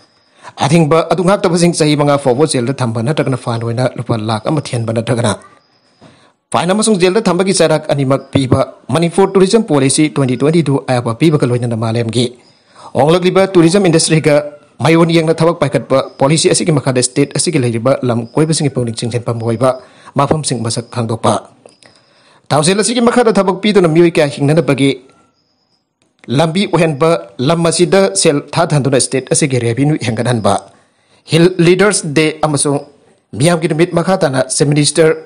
ꯑꯊꯤꯡꯕ ꯑꯗꯨ ꯉꯥꯛꯇꯕꯁꯤꯡ ꯆꯍꯤ ꯃꯉꯥ ꯐꯥꯎꯕ ꯖꯦꯜꯗ ꯊꯝꯕ ꯅꯠꯇ꯭ꯔꯒꯅ ꯐꯥꯏꯟ ꯑꯣꯏꯅ ꯂꯨꯄꯥ ꯂꯥꯈ ꯑꯃ ꯊꯤꯍꯟꯕ ꯅꯠꯇ꯭ꯔꯒꯅ ꯐꯥꯏꯟ ꯑꯃꯁꯨꯡ ꯖꯦꯜꯗ ꯊꯝꯕꯒꯤ ꯆꯩꯔꯥꯛ ꯑꯅꯤꯃꯛ ꯄꯤꯕ Manipur tourism policy twenty twenty two ꯑꯌꯥꯕ ꯄꯤꯕꯒ ꯂꯣꯏꯅꯅ ꯃꯥꯂꯦꯝꯒꯤ ꯍꯣꯡꯂꯛꯂꯤꯕ ꯇꯨꯔꯤꯖꯝ ꯏꯟꯗꯁꯇ꯭ꯔꯤꯒ ꯃꯥꯌꯣꯟ ꯌꯦꯡꯅ ꯊꯕꯛ ꯄꯥꯏꯈꯠꯄ ꯄꯣꯂꯤꯁꯤ ꯑꯁꯤꯒꯤ ꯃꯈꯥꯗ ꯁ꯭ꯇꯦꯠ ꯑꯁꯤꯒꯤ ꯂꯩꯔꯤꯕ ꯂꯝ ꯀꯣꯏꯕꯁꯤꯡꯒꯤ ꯄꯨꯛꯅꯤꯡ ꯆꯤꯡꯁꯤꯟꯐꯝ ꯑꯣꯏꯕ ꯃꯐꯝꯁꯤꯡ ꯃꯁꯛ ꯈꯪꯗꯣꯛꯄ꯫ ꯊꯧꯁꯤꯜ ꯑꯁꯤꯒꯤ ꯃꯈꯥꯗ ꯊꯕꯛ ꯄꯤꯗꯨꯅ ꯃꯤꯑꯣꯏ ꯀꯌꯥ ꯍꯤꯡꯅꯅꯕꯒꯤ ꯂꯝꯕꯤ ꯑꯣꯏꯍꯟꯕ ꯂꯝ ꯑꯁꯤꯗ ꯁꯦꯜ ꯊꯥꯗꯍꯟꯗꯨꯅ ꯁ꯭ꯇꯦꯠ ꯑꯁꯤꯒꯤ ꯔꯦꯚꯤꯅ꯭ꯌꯨ ꯍꯦꯟꯒꯠꯍꯟꯕ, ꯍꯤꯜ ꯂꯤꯗꯔꯁ ꯗꯦ ꯑꯃꯁꯨꯡ ꯃꯤꯌꯥꯝꯒꯤ ꯅꯨꯃꯤꯠ ꯃꯈꯥ ꯇꯥꯅ ꯆꯤꯐ ꯃꯤꯅꯤꯁꯇꯔ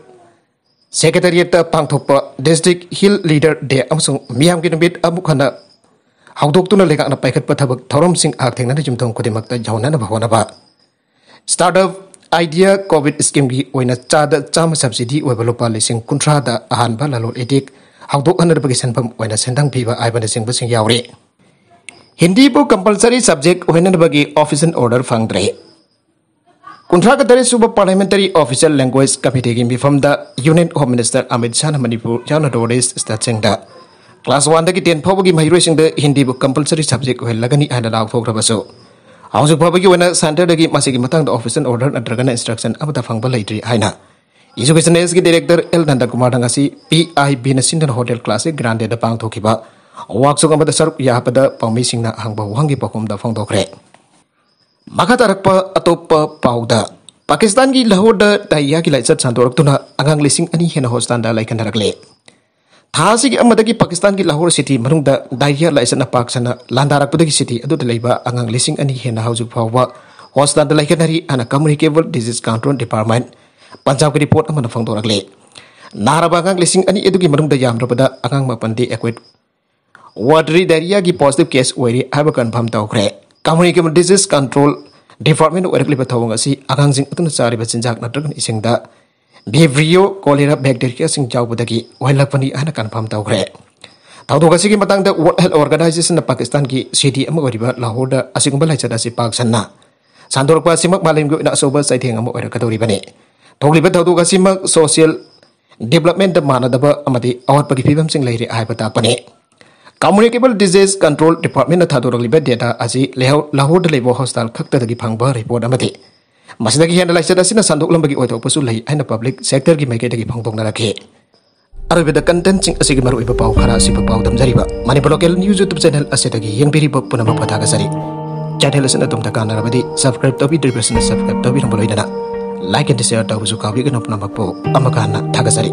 ꯁꯦꯀ꯭ꯔꯦꯇꯔꯤꯌꯦꯠꯇ ꯄꯥꯡꯊꯣꯛꯄ ꯗꯤꯁꯇ꯭ꯔꯤꯛ ꯍꯤꯜ ꯂꯤꯗꯔ ꯗꯦ ꯑꯃꯁꯨꯡ ꯃꯤꯌꯥꯝꯒꯤ ꯅꯨꯃꯤꯠ ꯑꯃꯨꯛ ꯍꯟꯅ ꯍꯧꯗꯣꯛꯇꯨꯅ ꯂꯩꯉꯥꯛꯅ ꯄꯥꯏꯈꯠꯄ ꯊꯕꯛ ꯊꯧꯔꯝꯁꯤꯡ ꯍꯥꯛꯊꯦꯡꯅꯅ ꯌꯨꯝꯊꯣꯡ ꯈꯨꯗꯤꯡꯃꯛꯇ ꯌꯧꯍꯟꯅꯕ ꯍꯣꯠꯅꯕ꯫ ꯁ꯭ꯇꯥꯔꯠ ꯑꯞ ꯑꯥꯏꯗꯤꯌꯥ ꯀꯣꯚꯤꯗ ꯁ꯭ꯀꯤꯝꯒꯤ ꯑꯣꯏꯅ ꯆꯥꯗ ꯆꯥꯝꯃ ꯁꯕꯁꯤꯗꯤ ꯑꯣꯏꯕ ꯂꯨꯄꯥ ꯂꯤꯁꯤꯡ ꯀꯨꯟꯊ꯭ꯔꯥꯗ ꯑꯍꯥꯟꯕ ꯂꯂꯣꯟ ꯏꯇꯤꯛ ꯍꯧꯗꯣꯛꯍꯟꯅꯕꯒꯤ ꯁꯦꯟꯐꯝ ꯑꯣꯏꯅ ꯁꯦꯟꯗꯪ ꯄꯤꯕ ꯍꯥꯏꯕꯅꯆꯤꯡꯕꯁꯤꯡ ꯌꯥꯎꯔꯤ꯫ ꯍꯤꯟꯗꯤꯕꯨ compulsory subject ꯑꯣꯏꯍꯟꯅꯕꯒꯤ official order ꯐꯪꯗ꯭ꯔꯦ꯫ ꯀꯨꯟꯊ꯭ꯔꯥꯒ ꯇꯔꯦꯠ ꯁꯨꯕ Parliamentary Official Language Committeeꯒꯤ ꯃꯤꯐꯝꯗ Union Home Minister Amit ꯁꯥꯍꯅ Manipur ꯌꯥꯎꯅ North East stateꯁꯤꯡꯗ class one ꯗꯒꯤ ten ꯐꯥꯎꯕꯒꯤ ꯃꯍꯩꯔꯣꯏꯁꯤꯡꯗ ꯍꯤꯟꯗꯤꯕꯨ compulsory subject ꯑꯣꯏꯍꯜꯂꯒꯅꯤ ꯍꯥꯏꯅ ꯂꯥꯎꯊꯣꯛꯈ꯭ꯔꯕꯁꯨ, ꯍꯧꯖꯤꯛ ꯐꯥꯎꯕꯒꯤ ꯑꯣꯏꯅ centreꯗꯒꯤ ꯃꯁꯤꯒꯤ ꯃꯇꯥꯡꯗ official order ꯅꯠꯇ꯭ꯔꯒꯅ instruction ꯑꯃꯠꯇ ꯐꯪꯕ ꯂꯩꯇ꯭ꯔꯤ ꯍꯥꯏꯅ Education Sellꯒꯤ Director ꯑꯦꯜ ꯅꯟꯗꯀꯨꯃꯥꯔꯅ ꯉꯁꯤ P I B National Hotel Classic Grandeꯗ ꯄꯥꯡꯊꯣꯛꯈꯤꯕ ꯋꯥꯛꯁꯣꯞ ꯑꯃꯗ ꯁꯔꯨꯛ ꯌꯥꯕꯗ ꯄꯥꯎꯃꯤꯁꯤꯡꯅ ꯍꯪꯕ ꯋꯥꯍꯪꯒꯤ ꯄꯥꯎꯈꯨꯝꯗ ꯐꯣꯡꯗꯣꯛꯈ꯭ꯔꯦ꯫ ꯃꯈꯥ ꯇꯥꯔꯛꯄ ꯑꯇꯣꯞꯄ ꯄꯥꯎꯗ, ꯄꯥꯀꯤꯁꯇꯥꯟꯒꯤ ꯂꯥꯍꯣꯔꯗ diarrheaꯒꯤ ꯂꯥꯏꯆꯠ ꯁꯟꯗꯣꯔꯛꯇꯨꯅ ꯑꯉꯥꯡ ꯂꯤꯁꯤꯡ ꯑꯅꯤ ꯍꯦꯟꯅ hospitalꯗ ꯂꯩꯈꯠꯅꯔꯛꯂꯦ꯫ ꯊꯥ ꯑꯁꯤꯒꯤ ꯑꯃꯗꯒꯤ ꯄꯥꯀꯤꯁꯇꯥꯟꯒꯤ ꯂꯥꯍꯣꯔ city ꯃꯅꯨꯡꯗ diarrhea ꯂꯥꯏꯆꯠꯅ ꯄꯥꯛ ꯁꯟꯅ ꯂꯥꯟꯗꯥꯔꯛꯄꯗꯒꯤ city ꯑꯗꯨꯗ ꯂꯩꯕ ꯑꯉꯥꯡ ꯂꯤꯁꯤꯡ ꯑꯅꯤ ꯍꯦꯟꯅ ꯍꯧꯖꯤꯛ ꯐꯥꯎꯕ hospitalꯗ ꯂꯩꯈꯠꯅꯔꯤ ꯍꯥꯏꯅ Communicable Disease Control Department ꯄꯟꯖꯥꯕꯀꯤ report ꯑꯃꯅ ꯐꯣꯡꯗꯣꯔꯛꯂꯤ꯫ ꯅꯥꯔꯕ ꯑꯉꯥꯡ ꯂꯤꯁꯤꯡ ꯑꯅꯤ ꯑꯗꯨꯒꯤ ꯃꯅꯨꯡꯗ ꯌꯥꯝꯗ꯭ꯔꯕꯗ ꯑꯉꯥꯡ ꯃꯥꯄꯟꯗꯤ acute watery diarrheaꯒꯤ positive case ꯑꯣꯏꯔꯤ ꯍꯥꯏꯕ confirm ꯇꯧꯈ꯭ꯔꯦ꯫ Communicable Disease Control Departmentꯅ ꯑꯣꯏꯔꯛꯂꯤꯕ ꯊꯧꯑꯣꯡ ꯑꯁꯤ ꯑꯉꯥꯡꯁꯤꯡ ꯑꯗꯨꯅ ꯆꯥꯔꯤꯕ ꯆꯤꯟꯖꯥꯛ ꯅꯠꯇ꯭ꯔꯒꯅ ꯏꯁꯤꯡꯗ Vibrio cholera bacteriaꯁꯤꯡ ꯌꯥꯎꯕꯗꯒꯤ ꯑꯣꯏꯍꯜꯂꯛꯄꯅꯤ ꯍꯥꯏꯅ confirm ꯇꯧꯈ꯭ꯔꯦ꯫ ꯊꯧꯗꯣꯛ ꯑꯁꯤꯒꯤ ꯃꯇꯥꯡꯗ World Health Organizationꯅ ꯄꯥꯀꯤꯁꯇꯥꯟꯒꯤ city ꯑꯃ ꯑꯣꯏꯔꯤꯕ ꯂꯥꯍꯣꯔꯗ ꯑꯁꯤꯒꯨꯝꯕ ꯂꯥꯏꯆꯠ ꯑꯁꯤ ꯄꯥꯛ ꯁꯟꯅ ꯁꯟꯗꯣꯔꯛꯄ ꯑꯁꯤꯃꯛ ꯃꯥꯂꯦꯝꯒꯤ ꯑꯣꯏꯅ ꯑꯆꯧꯕ ꯆꯩꯊꯦꯡ ꯑꯃ ꯑꯣꯏꯔꯛꯀꯗꯧꯔꯤꯕꯅꯤ꯫ ꯊꯣꯛꯂꯤꯕ ꯊꯧꯗꯣꯛ ꯑꯁꯤꯃꯛ social developmentꯇ ꯃꯥꯟꯅꯗꯕ ꯑꯃꯗꯤ ꯑꯋꯥꯠꯄꯒꯤ ꯐꯤꯕꯝꯁꯤꯡ ꯂꯩꯔꯤ ꯍꯥꯏꯕ ꯇꯥꯛꯄꯅꯤ꯫ Communicable Disease Control Departmentꯅ ꯊꯥꯗꯣꯔꯛꯂꯤꯕ data ꯑꯁꯤ ꯂꯩꯍꯧ-, ꯂꯥꯍꯣꯔꯗ ꯂꯩꯕ hospital ꯈꯛꯇꯗꯒꯤ ꯐꯪꯕ report ꯑꯃꯗꯤ ꯃꯁꯤꯗꯒꯤ ꯍꯦꯟꯅ ꯂꯥꯏꯆꯠ ꯑꯁꯤꯅ ꯁꯟꯗꯣꯛꯂꯝꯕꯒꯤ ꯑꯣꯏꯊꯣꯛꯄꯁꯨ ꯂꯩ ꯍꯥꯏꯅ public sectorꯒꯤ ꯃꯥꯏꯀꯩꯗꯒꯤ ꯐꯣꯡꯗꯣꯛꯅꯔꯛꯈꯤ꯫ ꯑꯔꯣꯏꯕꯗ contentꯁꯤꯡ ꯑꯁꯤꯒꯤ ꯃꯔꯨꯑꯣꯏꯕ ꯄꯥꯎ ꯈꯔ ꯑꯁꯤꯕꯨ ꯄꯥꯎꯗꯝꯖꯔꯤꯕ Manipur Local News YouTube channel ꯑꯁꯤꯗꯒꯤ ꯌꯦꯡꯕꯤꯔꯤꯕ ꯄꯨꯝꯅꯃꯛꯄꯨ ꯊꯥꯒꯠꯆꯔꯤ꯫ Channel ꯑꯁꯤꯅ ꯑꯗꯣꯝꯗ ꯀꯥꯟꯅꯔꯕꯗꯤ subscribe ꯇꯧꯕꯤꯗ꯭ꯔꯤꯕꯁꯤꯡꯅ subscribe ꯇꯧꯕꯤꯔꯝꯕ ꯂꯣꯏꯅꯅ like and share ꯇꯧꯕꯁꯨ ꯀꯥꯎꯕꯤꯒꯅꯨ꯫ ꯄꯨꯝꯅꯃꯛꯄꯨ ꯑꯃꯨꯛꯀ ꯍꯟꯅ ꯊꯥꯒꯠꯆꯔꯤ꯫